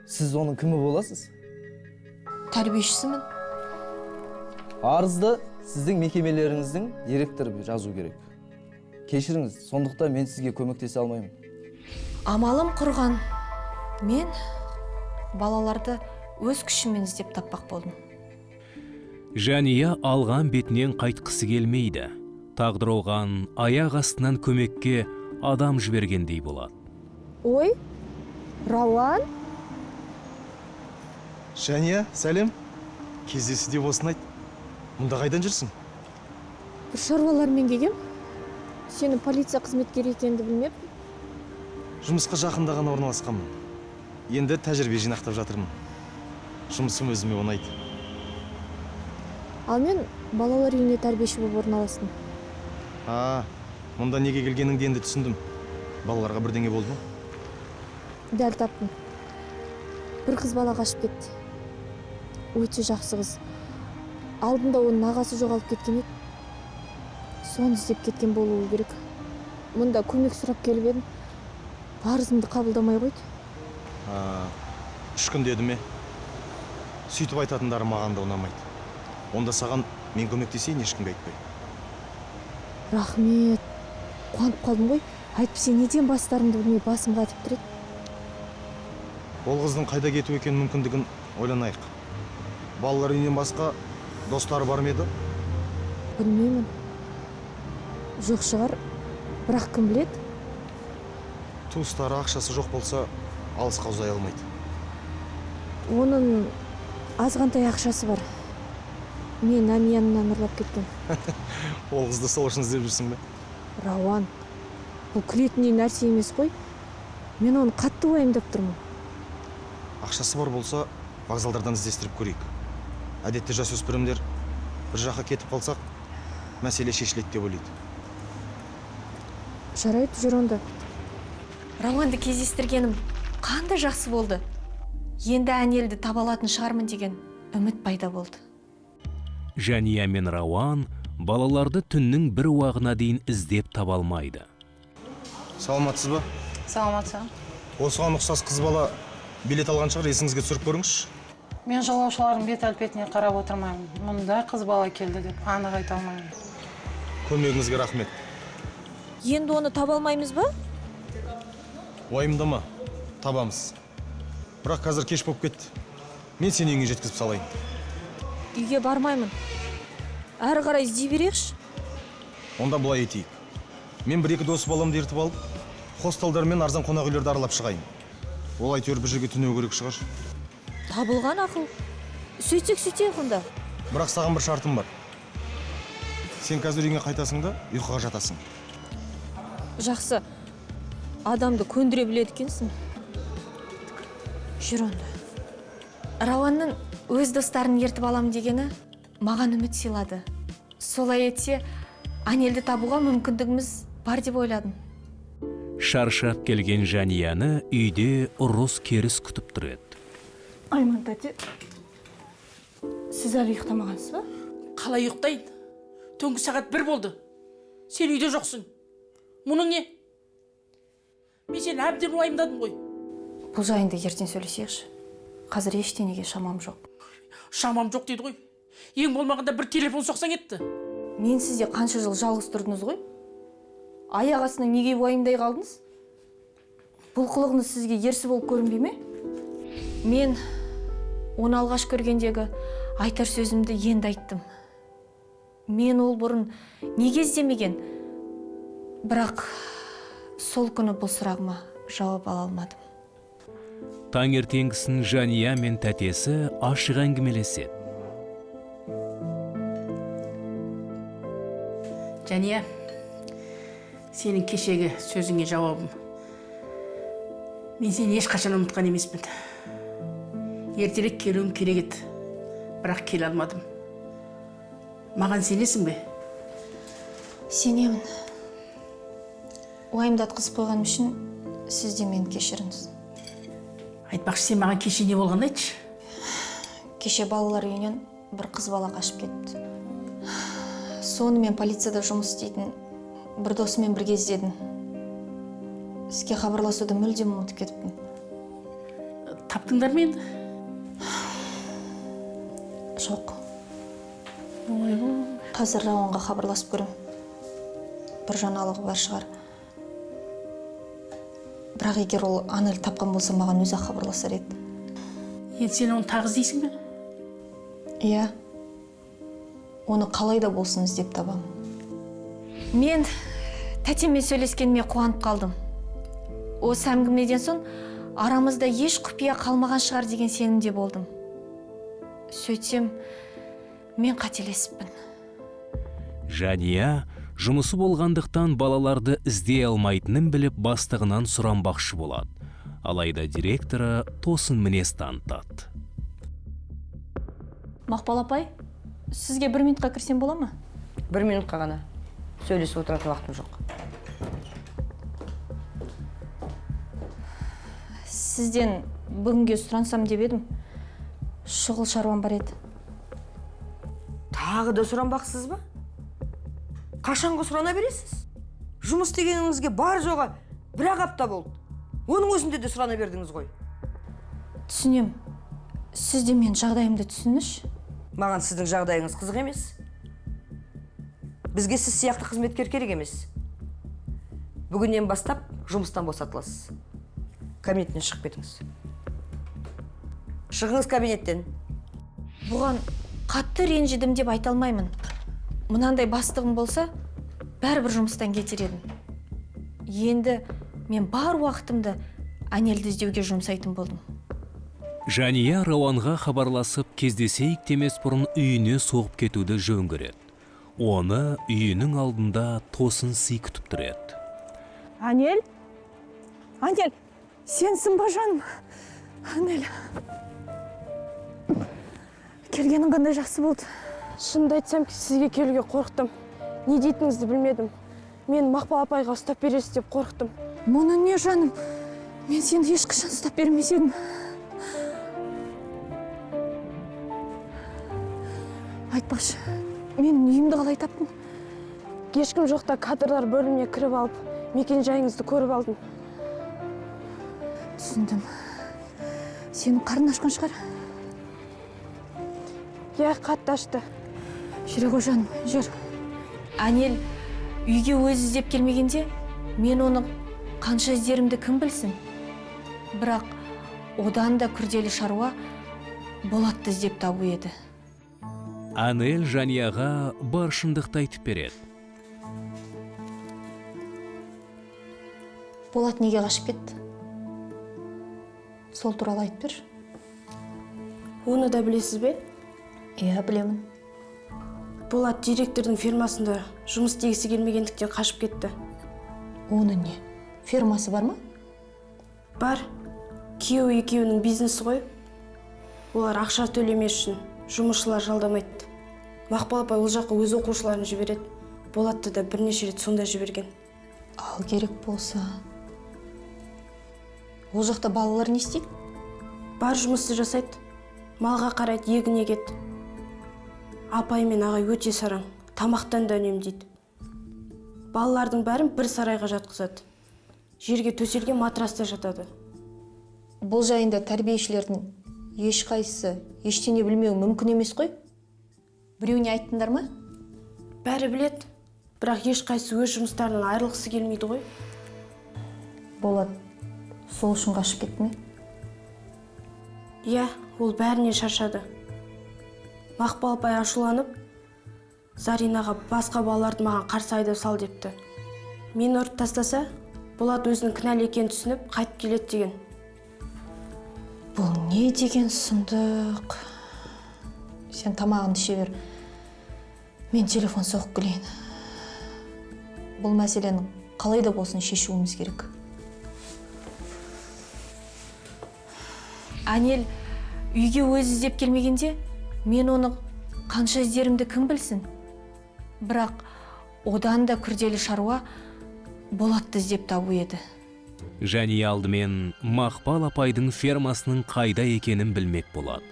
Speaker 11: сіз оның кімі боласыз?
Speaker 8: Тәрбиешісімін.
Speaker 11: Арызды сіздің мекемелеріңіздің директоры жазу керек. Кешіріңіз, сондықтан мен сізге көмектесе алмаймын.
Speaker 8: Амалым құрған. Мен балаларды өз күшіммен іздеп таппақ болдым.
Speaker 1: Жәния алған бетінен қайтқысы келмейді. Тағдыр оған аяқ астынан көмекке адам жібергендей болады.
Speaker 3: Ой, Рауан?
Speaker 12: Жәния, сәлем. Кездесу де болсын айт. Мұнда қайдан жүрсің?
Speaker 3: Бір шаруалармен келгем. Сені полиция қызметкері екеніңді білмеппін.
Speaker 12: Жұмысқа жақында ғана орналасқанмын. Енді тәжірибе жинақтап жатырмын. Жұмысым өзіме ұнайды.
Speaker 3: Ал мен балалар үйіне тәрбиеші болып орналастым.
Speaker 12: А, мұнда неге келгеніңді енді түсіндім. Балаларға бірдеңе болды ма?
Speaker 3: Дәл таптым. Бір қыз бала қашып кетті. Өте жақсы қыз. Алдында оның ағасы жоғалып кеткен еді. Соны іздеп кеткен болуы керек. Мұнда көмек сұрап келіп едім. Арызымды қабылдамай қойды.
Speaker 12: 3 күн деді ме? Сөйтіп айтатындары маған да ұнамайды. Онда саған мен көмектесейін, ешкімге айтпай.
Speaker 3: Рахмет. Қуанып қалдым ғой. Әйтпесе неден бастарымды білмей басым қатып тұр еді.
Speaker 12: Ол қыздың қайда кету екенін мүмкіндігін ойланайық. Балалар үйінен басқа достары бар ма еді?
Speaker 3: Білмеймін. Жоқ шығар, бірақ кім біледі?
Speaker 12: Туыстары ақшасы жоқ болса, алысқа ұзай алмайды.
Speaker 3: Оның азғантай ақшасы бар. Мен әмиянынан ұрлап кеткен.
Speaker 12: Ол қызды сол үшін іздеп жүрсің бе?
Speaker 3: Рауан, бұл күлетіндей нәрсе емес қой. Мен оны қатты уайымдап тұрмын.
Speaker 12: Ақшасы бар болса, вокзалдардан іздестіріп көрейік. Әдетте жасөспірімдер бір жаққа кетіп қалсақ, мәселе шешіледі деп ойлайды.
Speaker 3: Жарайды, жүр онда.
Speaker 8: Рауанды кездестіргенім қандай жақсы болды. Енді Әнелді таба алатын шығармын деген үміт пайда болды.
Speaker 1: Жәния мен Рауан балаларды түннің бір уағына дейін іздеп таба алмайды.
Speaker 12: Саламатсыз ба?
Speaker 13: Саламатсыз.
Speaker 12: Осыған ұқсас қыз бала билет алған шығар, есіңізге түсіріп көріңізші.
Speaker 13: Мен жолаушылардың бет әлпетіне қарап отырмаймын. Мұнда қыз бала келді деп анық айта алмаймын.
Speaker 12: Көмегіңізге рахмет.
Speaker 3: Енді оны таба алмаймыз ба?
Speaker 12: Уайымдама, табамыз. Бірақ қазір кеш болып кетті. Мен сені үйіңе жеткізіп салайын.
Speaker 3: Үйге бармаймын. Әрі қарай іздей берейікші.
Speaker 12: Онда былай етейік. Мен бір-екі дос баламды ертіп алып, хостелдар мен арзан қонақ үйлерді аралап шығайын. Ол әйтеуір бір жерге түнеу керек шығар.
Speaker 3: Табылған ақыл. Сөйтсек сөйтейік онда.
Speaker 12: Бірақ саған бір шартым бар. Сен қазір үйіңе қайтасың да, ұйқыға жатасың.
Speaker 3: Жақсы. Адамды көндіре біледі екенсің. Жүр онда.
Speaker 8: Рауанның өз достарын ертіп алам дегені маған үміт сыйлады. Солай етсе, Әнелді табуға мүмкіндігіміз бар деп ойладым.
Speaker 1: Шаршап келген Жәнияны үйде ұрыс-керіс күтіп тұр еді.
Speaker 9: Айман тәте, сіз әлі ұйықтамағансыз ба?
Speaker 5: Қалай ұйықтайын? Түнгі сағат 1 болды. Сен үйде жоқсың. Мұның не? Мен сені әбден уайымдадым ғой.
Speaker 8: Бұл жайында ертең сөйлесейікші. Қазір ештеңеге шамам жоқ.
Speaker 5: Шамам жоқ дейді ғой. Ең болмағанда бір телефон соқсаң етті.
Speaker 8: Мен сізде қанша жыл жалғыз тұрдыңыз ғой? Аяқ астынан неге уайымдай қалдыңыз? Бұл қылығыңыз сізге ерсі болып көрінбей ме? Мен оны алғаш көргендегі айтар сөзімді енді айттым. Мен ол бұрын неге іздемеген? Бірақ сол күні бұл сұрағыма жауап ала алмадым.
Speaker 1: Таңертеңгісін Жания мен тәтесі ашық әңгімелеседі.
Speaker 5: Жания, сенің кешегі сөзіңе жауабым. Мен сені ешқашан ұмытқан емеспін. Ертерек келуім керек еді, бірақ келе алмадым. Маған сенесің бе?
Speaker 8: Сенемін. Уайымдатқызып қойғаным үшін сіз де мені кешіріңіз.
Speaker 5: Айтпақшы, сен маған кеше не болғанын айтшы.
Speaker 8: Кеше балалар үйінен бір қыз бала қашып кетті. Соны мен полицияда жұмыс істейтін бір досыммен бірге іздедім. Сізге хабарласуды мүлдем ұмытып кетіппін.
Speaker 5: Таптыңдар ма енді?
Speaker 8: Жоқ.
Speaker 5: Ойбой.
Speaker 8: Қазір Рауанға хабарласып көрем. Бір жаңалығы бар шығар. Бірақ егер ол Анель тапқан болса, маған өзі хабарласар еді.
Speaker 5: Енді сен оны тағы іздейсің бе?
Speaker 8: Иә. Оны қалай да болсын іздеп табамын. Мен тәтеммен сөйлескеніме қуанып қалдым. Осы әңгімеден соң арамызда еш құпия қалмаған шығар деген сенімде болдым. Сөйтсем, мен қателесіппін.
Speaker 1: Жания жұмысы болғандықтан балаларды іздей алмайтынын біліп, бастығынан сұранбақшы болады. Алайда директоры тосын мінез танытады.
Speaker 3: Мақпал апай, сізге бір минутқа кірсем бола ма?
Speaker 4: Бір минутқа ғана. Сөйлесіп отыратын уақытым жоқ.
Speaker 3: Сізден бүгінге сұрансам деп едім. Шұғыл шаруам бар еді.
Speaker 4: Тағы да сұранбақсыз ба? Қашанғы сұрана бересіз? Жұмыс дегеніңізге бар жоға бір-ақ апта болды. Оның өзінде де сұрана бердіңіз ғой.
Speaker 3: Түсінем. Сіз де мен жағдайымды түсініңізші.
Speaker 4: Маған сіздің жағдайыңыз қызық емес. Бізге сіз сияқты қызметкер керек емес. Бүгіннен бастап жұмыстан босатыласыз. Кабинеттен шығып кетіңіз. Шығыңыз кабинеттен.
Speaker 3: Бұған қатты ренжідім деп айта алмаймын. Мынандай бастығым болса, бәрібір жұмыстан кетер едім. Енді мен бар уақытымды Анельді іздеуге жұмсайтын болдым.
Speaker 1: Жания Рауанға хабарласып, кездесейік демес бұрын үйіне соғып кетуді жөн көреді. Оны үйінің алдында тосын сый күтіп тұр еді.
Speaker 3: Анель? Анель, сенсің ба жаным? Анель. Келгенің қандай жақсы болды.
Speaker 9: Шынымды айтсам, сізге келуге қорықтым. Не дейтініңізді білмедім. Мен Мақпал апайға ұстап бересіз деп қорықтым.
Speaker 3: Мұны не, жаным? Мен сені ешқашан ұстап бермес едім. Айтпақшы, мен үйімді қалай таптың?
Speaker 9: Ешкім жоқта кадрлар бөліміне кіріп алып, мекен жайыңызды көріп алдым.
Speaker 3: Түсіндім. Сенің қарның ашқан шығар?
Speaker 9: Иә, қатты ашты.
Speaker 3: Жүре ғой, жаным, жүр. Анель үйге өзі іздеп келмегенде, мен оны қанша іздерімді кім білсін? Бірақ одан да күрделі шаруа Болатты іздеп табу еді.
Speaker 1: Анель Жанияға бар шындықты айтып береді.
Speaker 8: Болат неге қашып кетті? Сол туралы айтып бер.
Speaker 9: Оны да білесіз бе?
Speaker 8: Иә, білемін.
Speaker 9: Болат директордың фирмасында жұмыс істегісі келмегендіктен қашып кетті.
Speaker 8: Оны не? Фирмасы бар ма?
Speaker 9: Бар. Күйеуі екеуінің бизнесі ғой. Олар ақша төлемес үшін жұмысшылар жалдамайды. Мақпал апай ол жаққа өз оқушыларын жібереді. Болатты да бірнеше рет сонда жіберген.
Speaker 8: Ал керек болса, ол жақта балалар не істейді?
Speaker 9: Бар жұмысты жасайды. Малға қарайды, егін егеді. Апай мен ағай өте сараң, тамақтан да үнемдейді. Балалардың бәрін бір сарайға жатқызады. Жерге төселген матраста жатады.
Speaker 8: Бұл жайында тәрбиешілердің ешқайсысы ештеңе білмеуі мүмкін емес қой. Біреуіне айттыңдар ма?
Speaker 9: Бәрі біледі, бірақ ешқайсысы өз жұмыстарынан айырылғысы келмейді ғой.
Speaker 8: Болат сол үшін қашып кетті ме?
Speaker 9: Иә, ол бәрінен шаршады. Мақпал апай ашуланып, Заринаға басқа балаларды маған қарсы айдап сал депті. Мен ұрып тастаса, Болат өзінің кінәлі екенін түсініп, қайтып келеді деген.
Speaker 8: Бұл не деген сұмдық? Сен тамағыңды іше бер. Мен телефон соғып келейін. Бұл мәселені қалай да болсын шешуіміз керек.
Speaker 3: Анель үйге өзі іздеп келмегенде, мен оны қанша іздерімді кім білсін? Бірақ одан да күрделі шаруа Болатты іздеп табу еді.
Speaker 1: Және алдымен Мақпал апайдың фермасының қайда екенін білмек болады.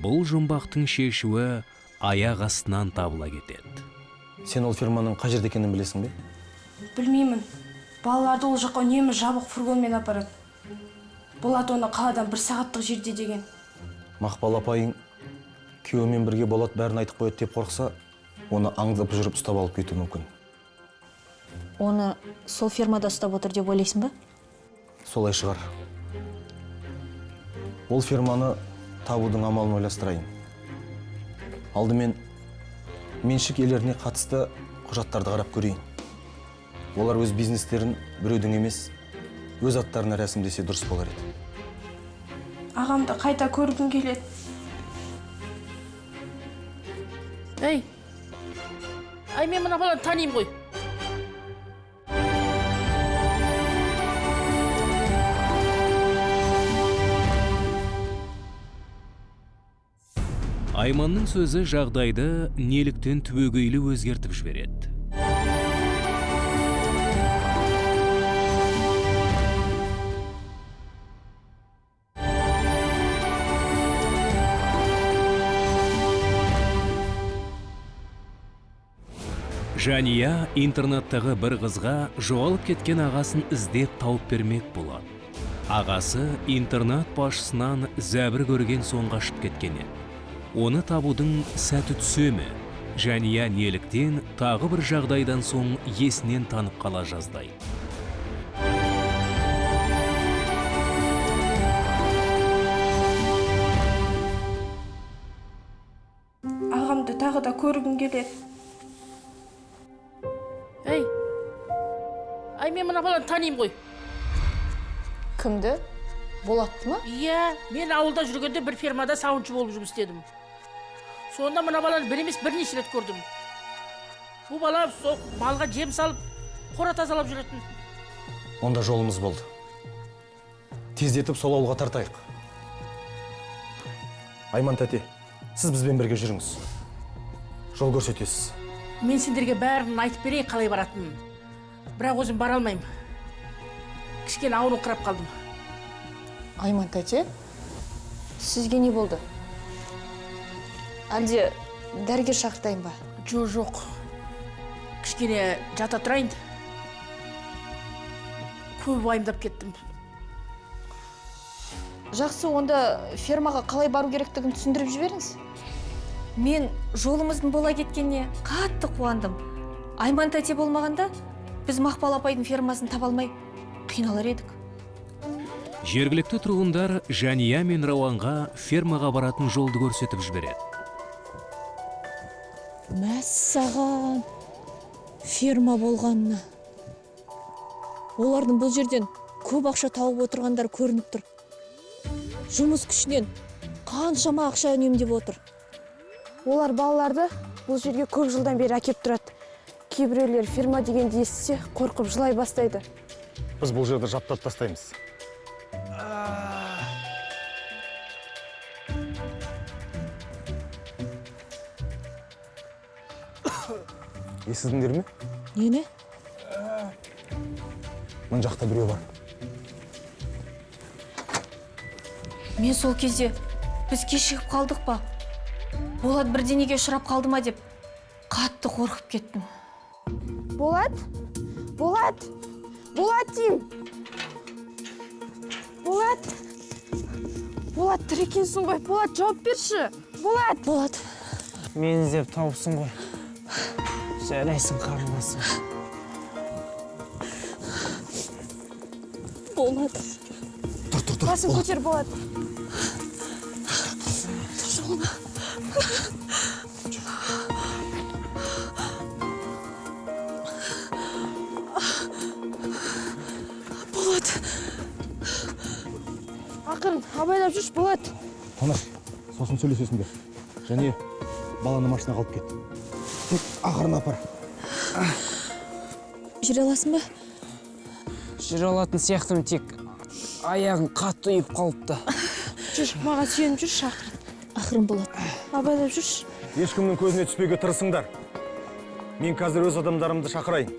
Speaker 1: Бұл жұмбақтың шешуі аяқ астынан табыла кетеді.
Speaker 12: Сен ол ферманың қай жерде екенін білесің бе?
Speaker 9: Білмеймін. Балаларды ол жаққа үнемі жабық фургонмен апарады. Болат оны қаладан 1 сағаттық жерде деген.
Speaker 12: Мақпал апайың күйеуімен бірге Болат бәрін айтып қояды деп қорықса, оны аңдып жүріп ұстап алып кетуі мүмкін.
Speaker 3: Оны сол фермада ұстап отыр деп ойлайсың ба?
Speaker 12: Солай шығар. Ол ферманы табудың амалын ойластырайын. Алдымен меншік иелеріне қатысты құжаттарды қарап көрейін. Олар өз бизнестерін біреудің емес, өз аттарына рәсімдесе дұрыс болар еді.
Speaker 9: Ағамды қайта көргім келеді.
Speaker 5: Ей, ай, мен мына баланы танимын ғой.
Speaker 1: Айманның сөзі жағдайды неліктен түбегейлі өзгертіп жібереді. Жания интернаттағы бір қызға жоғалып кеткен ағасын іздеп тауып бермек болады. Ағасы интернат басшысынан зәбір көрген соң қашып кеткен еді. Оны табудың сәті түсе ме? Жания неліктен тағы бір жағдайдан соң есінен танып қала жаздайды.
Speaker 9: Ағамды тағы да көргім келеді.
Speaker 5: Ей, ай, мен мына баланы танимын ғой.
Speaker 8: Кімді? Болатты ма?
Speaker 5: Иә, мен ауылда жүргенде бір фермада сауыншы болып жұмыс істедім. Сонда мына баланы бір емес бірнеше рет көрдім. Бұл бала сол малға жем салып, қора тазалап жүретін.
Speaker 12: Онда жолымыз болды. Тездетіп сол ауылға тартайық. Айман тәте, сіз бізбен бірге жүріңіз. Жол көрсетесіз.
Speaker 5: Мен сендерге бәрін айтып берейін қалай баратынын. Бірақ өзім бара алмаймын. Кішкене ауырыңқырап қалдым.
Speaker 8: Айман тәте, сізге не болды? Әлде дәрігер шақыртайын ба?
Speaker 5: Жоқ, жоқ. Кішкене жата тұрайын. Көп уайымдап кеттім.
Speaker 8: Жақсы, онда фермаға қалай бару керектігін түсіндіріп жіберіңіз. Мен жолымыздың бола кеткеніне қатты қуандым. Айман тәте болмағанда, біз Мақпал апайдың фермасын таба алмай қиналар едік.
Speaker 1: Жергілікті тұрғындар Жания мен Рауанға фермаға баратын жолды көрсетіп жібереді.
Speaker 3: Мәссаған, ферма болғанына. Олардың бұл жерден көп ақша тауып отырғандар көрініп тұр. Жұмыс күшінен қаншама ақша үнемдеп отыр.
Speaker 9: Олар балаларды бұл жерге көп жылдан бері әкеп тұрады. Кейбіреулер ферма дегенді естісе, қорқып жылай бастайды.
Speaker 12: Біз бұл жерді жаптап тастаймыз. Естідіңдер ме?
Speaker 3: Нені?
Speaker 12: Мына жақта біреу бар.
Speaker 8: Мен сол кезде біз кешігіп қалдық па? Болат бірдеңеге ұшырап қалды ма деп қатты қорқып кеттім.
Speaker 9: Болат? Болат! Болат деймін! Болат! Болат, тірі екенсің ғой. Болат, жауап берші! Болат!
Speaker 3: Болат!
Speaker 7: Мені іздеп тауыпсың ғой. Жарайсың, қарындасым.
Speaker 3: Болат.
Speaker 12: Тұр, тұр, тұр.
Speaker 9: Басын көтер, Болат.
Speaker 3: Тұр, жолына. Болат.
Speaker 9: Ақырын, абайлап жүрші, Болат.
Speaker 12: Қонақ, сосын сөйлесесіңдер. Және баланы машинаға алып кет. Тек ақырын апар.
Speaker 3: Жүре аласың ба?
Speaker 7: Жүре алатын сияқтымын, тек аяғым қатты ұйып қалыпты.
Speaker 9: Жүр, маған сүйеніп жүрші, ақырын.
Speaker 3: Ақырын, Болат.
Speaker 9: Абайлап жүрші.
Speaker 12: Ешкімнің көзіне түспеуге тырысыңдар. Мен қазір өз адамдарымды шақырайын.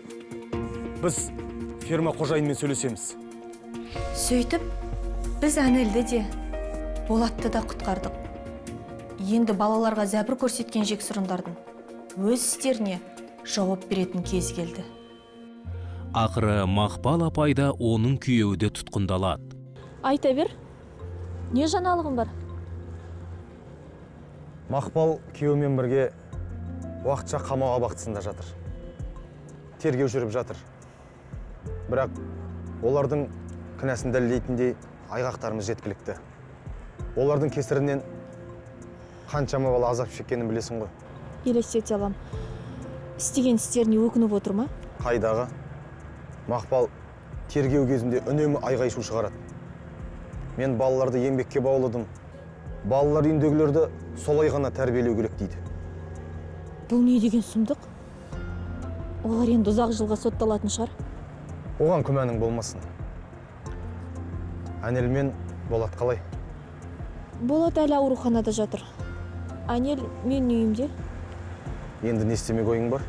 Speaker 12: Біз ферма қожайынымен сөйлесеміз.
Speaker 8: Сөйтіп, біз Әнелді де, Болатты да құтқардық. Енді балаларға зәбір көрсеткен жексұрындардың өз істеріне жауап беретін кез келді.
Speaker 1: Ақыры Мақпал апай да оның күйеуі де тұтқындалады.
Speaker 3: Айта бер. Не жаңалығың бар?
Speaker 12: Мақпал күйеуімен бірге уақытша қамау абақтысында жатыр. Тергеу жүріп жатыр. Бірақ олардың кінәсін дәлелдейтіндей айғақтарымыз жеткілікті. Олардың кесірінен қаншама бала азап шеккенін білесің ғой.
Speaker 3: Елестете алам. Істеген істеріне өкініп отыр ма?
Speaker 12: Қайдағы? Мақпал тергеу кезінде үнемі айғай-шу шығарады. Мен балаларды еңбекке баулыдым. Балалар үйіндегілерді солай ғана тәрбиелеу керек дейді.
Speaker 3: Бұл не деген сұмдық? Олар енді ұзақ жылға сотталатын шығар.
Speaker 12: Оған күмәнің болмасын. Әнел мен Болат қалай?
Speaker 3: Болат әлі ауруханада жатыр. Әнел менің үйімде.
Speaker 12: Енді не істемек ойың бар?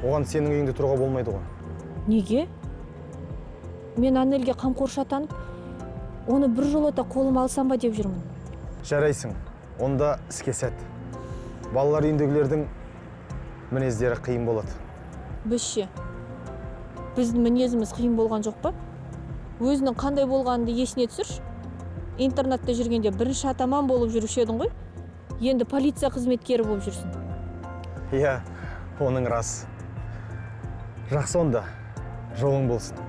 Speaker 12: Оған сенің үйіңде тұруға болмайды ғой.
Speaker 3: Неге? Мен Әнелге қамқоршы атанып, оны бір жолата қолыма алсам ба деп жүрмін.
Speaker 12: Жарайсың, онда іске сәт. Балалар үйіндегілердің мінездері қиын болады.
Speaker 3: Біз ше? Біздің мінезіміз қиын болған жоқ па? Өзінің қандай болғанын есіне түсірші. Интернатта жүргенде бірінші атаман болып жүруші едің ғой. Енді полиция қызметкері болып жүрсің.
Speaker 12: Иә, оның рас. Жақсы онда, жолың болсын.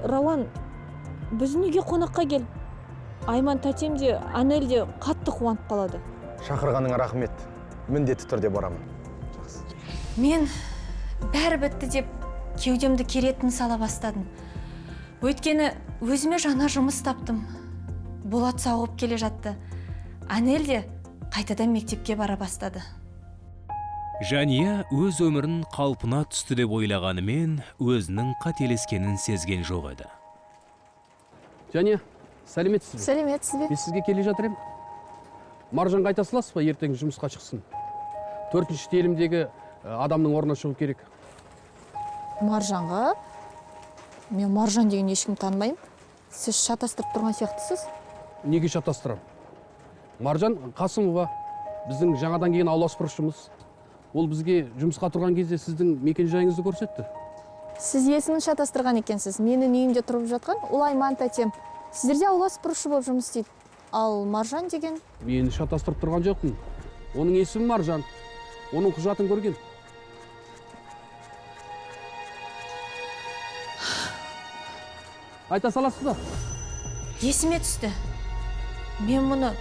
Speaker 3: Рауан, біздің үйге қонаққа кел. Айман тәтем де, Анель де қатты қуанып қалады.
Speaker 12: Шақырғаныңа рахмет. Міндетті түрде барамын. Жақсы.
Speaker 8: Мен бәрі бітті деп кеудемді керетін сала бастадым. Өйткені өзіме жаңа жұмыс таптым. Болат сауығып келе жатты. Анель де қайтадан мектепке бара бастады.
Speaker 1: Жания өз өмірін қалпына түсті деп ойлағанымен, өзінің қателескенін сезген жоқ еді.
Speaker 14: Жания, сәлеметсіз бе?
Speaker 8: Сәлеметсіз бе?
Speaker 14: Мен сізге келе жатыр едім. Маржанға айта саласыз ба, ертең жұмысқа шықсын? 4-ші телімдегі адамның орнына шығу керек.
Speaker 8: Маржанға? Мен Маржан деген ешкім танымаймын. Сіз шатастырып тұрған сияқтысыз.
Speaker 14: Неге шатастырам? Маржан Қасымова біздің жаңадан келген аула сыпырушымыз. Ол бізге жұмысқа тұрған кезде сіздің мекен-жайыңызды көрсетті.
Speaker 8: Сіз есімін шатастырған екенсіз. Менің үйімде тұрып жатқан ол Айман тәтем. Сіздерде аула сыпырушы болып жұмыс істейді. Ал Маржан деген?
Speaker 14: Мені шатастырып тұрған жоқпын. Оның есімі Маржан. Оның құжатын көрген. Айта саласыз ба?
Speaker 8: Есіме түсті. Мен мұны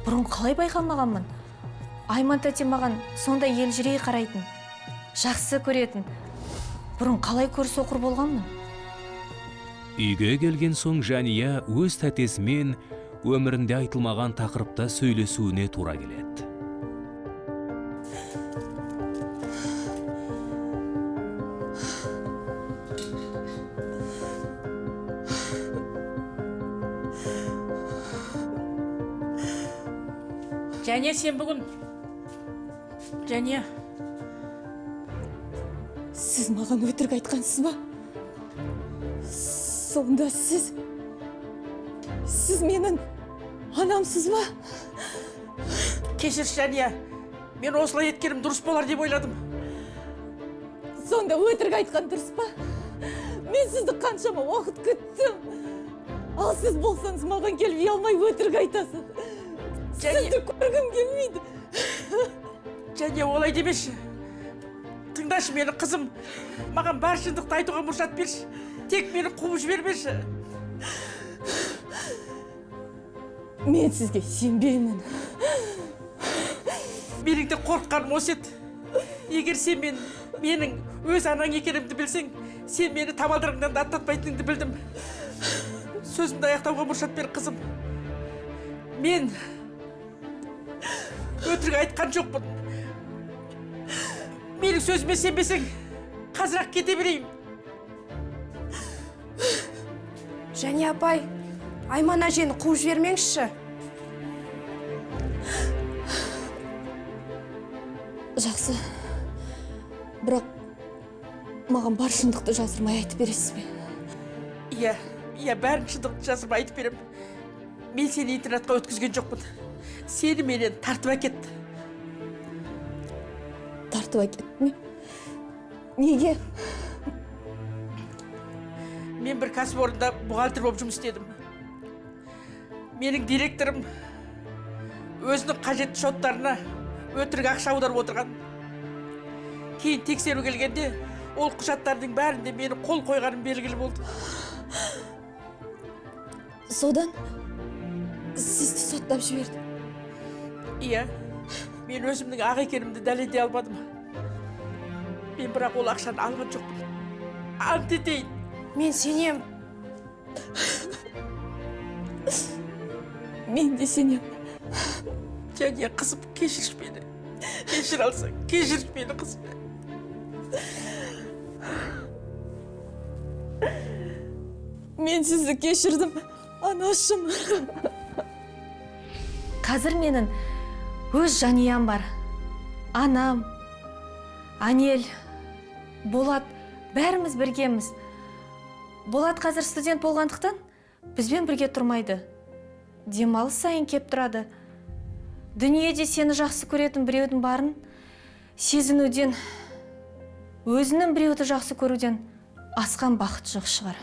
Speaker 8: бұрын қалай байқамағанмын? Айман тәтем маған сондай елжірей қарайтын, жақсы көретін. Бұрын қалай көрсоқыр болғанмын?
Speaker 1: Үйге келген соң Жания өз тәтесімен өмірінде айтылмаған тақырыпта сөйлесуіне тура келеді.
Speaker 5: Жания, сен бүгін... Жания...
Speaker 3: Сіз маған өтірік айтқансыз ба? Сонда сіз... Сіз менің анамсыз ба?
Speaker 5: Кешірші, Жания. Мен осылай еткенім дұрыс болар деп ойладым.
Speaker 3: Сонда өтірік айтқан дұрыс па? Мен сізді қаншама уақыт күттім. Ал сіз болсаңыз маған келіп ұялмай өтірік айтасыз. Сізді көргім келмейді.
Speaker 5: Жания, олай демеші. Тыңдашы мені, қызым. Маған бар шындықты айтуға мұрсат берші. Тек мені қуып жібермеші.
Speaker 3: Мен сізге сенбеймін.
Speaker 5: Менің де қорыққаным осы еді. Егер сен менің өз анаң екенімді білсең, сен мені табалдырығыңнан да аттатпайтыныңды білдім. Сөзімді аяқтауға мұрсат бер, қызым. Мен өтірік айтқан жоқпын. Менің сөзіме сенбесең, қазір-ақ кете берейін.
Speaker 9: Жания апай, Айман әжені қуып жібермеңізші.
Speaker 8: Жақсы. Бірақ маған бар шындықты жасырмай айтып бересіз бе?
Speaker 5: Иә, иә, бәрін шындықты жасырмай айтып беремін. Мен сені интернатқа өткізген жоқпын. Сені менен тартып әкетті.
Speaker 8: Тартып әкетті ме? Неге?
Speaker 5: Мен бір кәсіпорында бухгалтер болып жұмыс істедім. Менің директорым өзінің қажетті шоттарына өтірік ақша аударып отырған. Кейін тексеру келгенде ол құжаттардың бәрінде мені қол қойғаным белгілі болды.
Speaker 8: Содан сізді соттап жіберді.
Speaker 5: Иә, мен өзімнің ақ екенімді дәлелдей алмадым. Мен бірақ ол ақшаны алған жоқпын. Ант етейін.
Speaker 9: Мен сенем.
Speaker 8: Мен де сенем.
Speaker 5: Және қызым, кешірші мені. Кешір алсаң, кешірші мені, қызым.
Speaker 8: Мен сізді кешірдім, анашым.
Speaker 3: Қазір менің өз жанұям бар. Анам, Анель, Болат, бәріміз біргеміз. Болат қазір студент болғандықтан бізбен бірге тұрмайды. Демалыс сайын кеп тұрады. Дүниеде сені жақсы көретін біреудің барын сезінуден, өзінің біреуді жақсы көруден асқан бақыт жоқ шығар.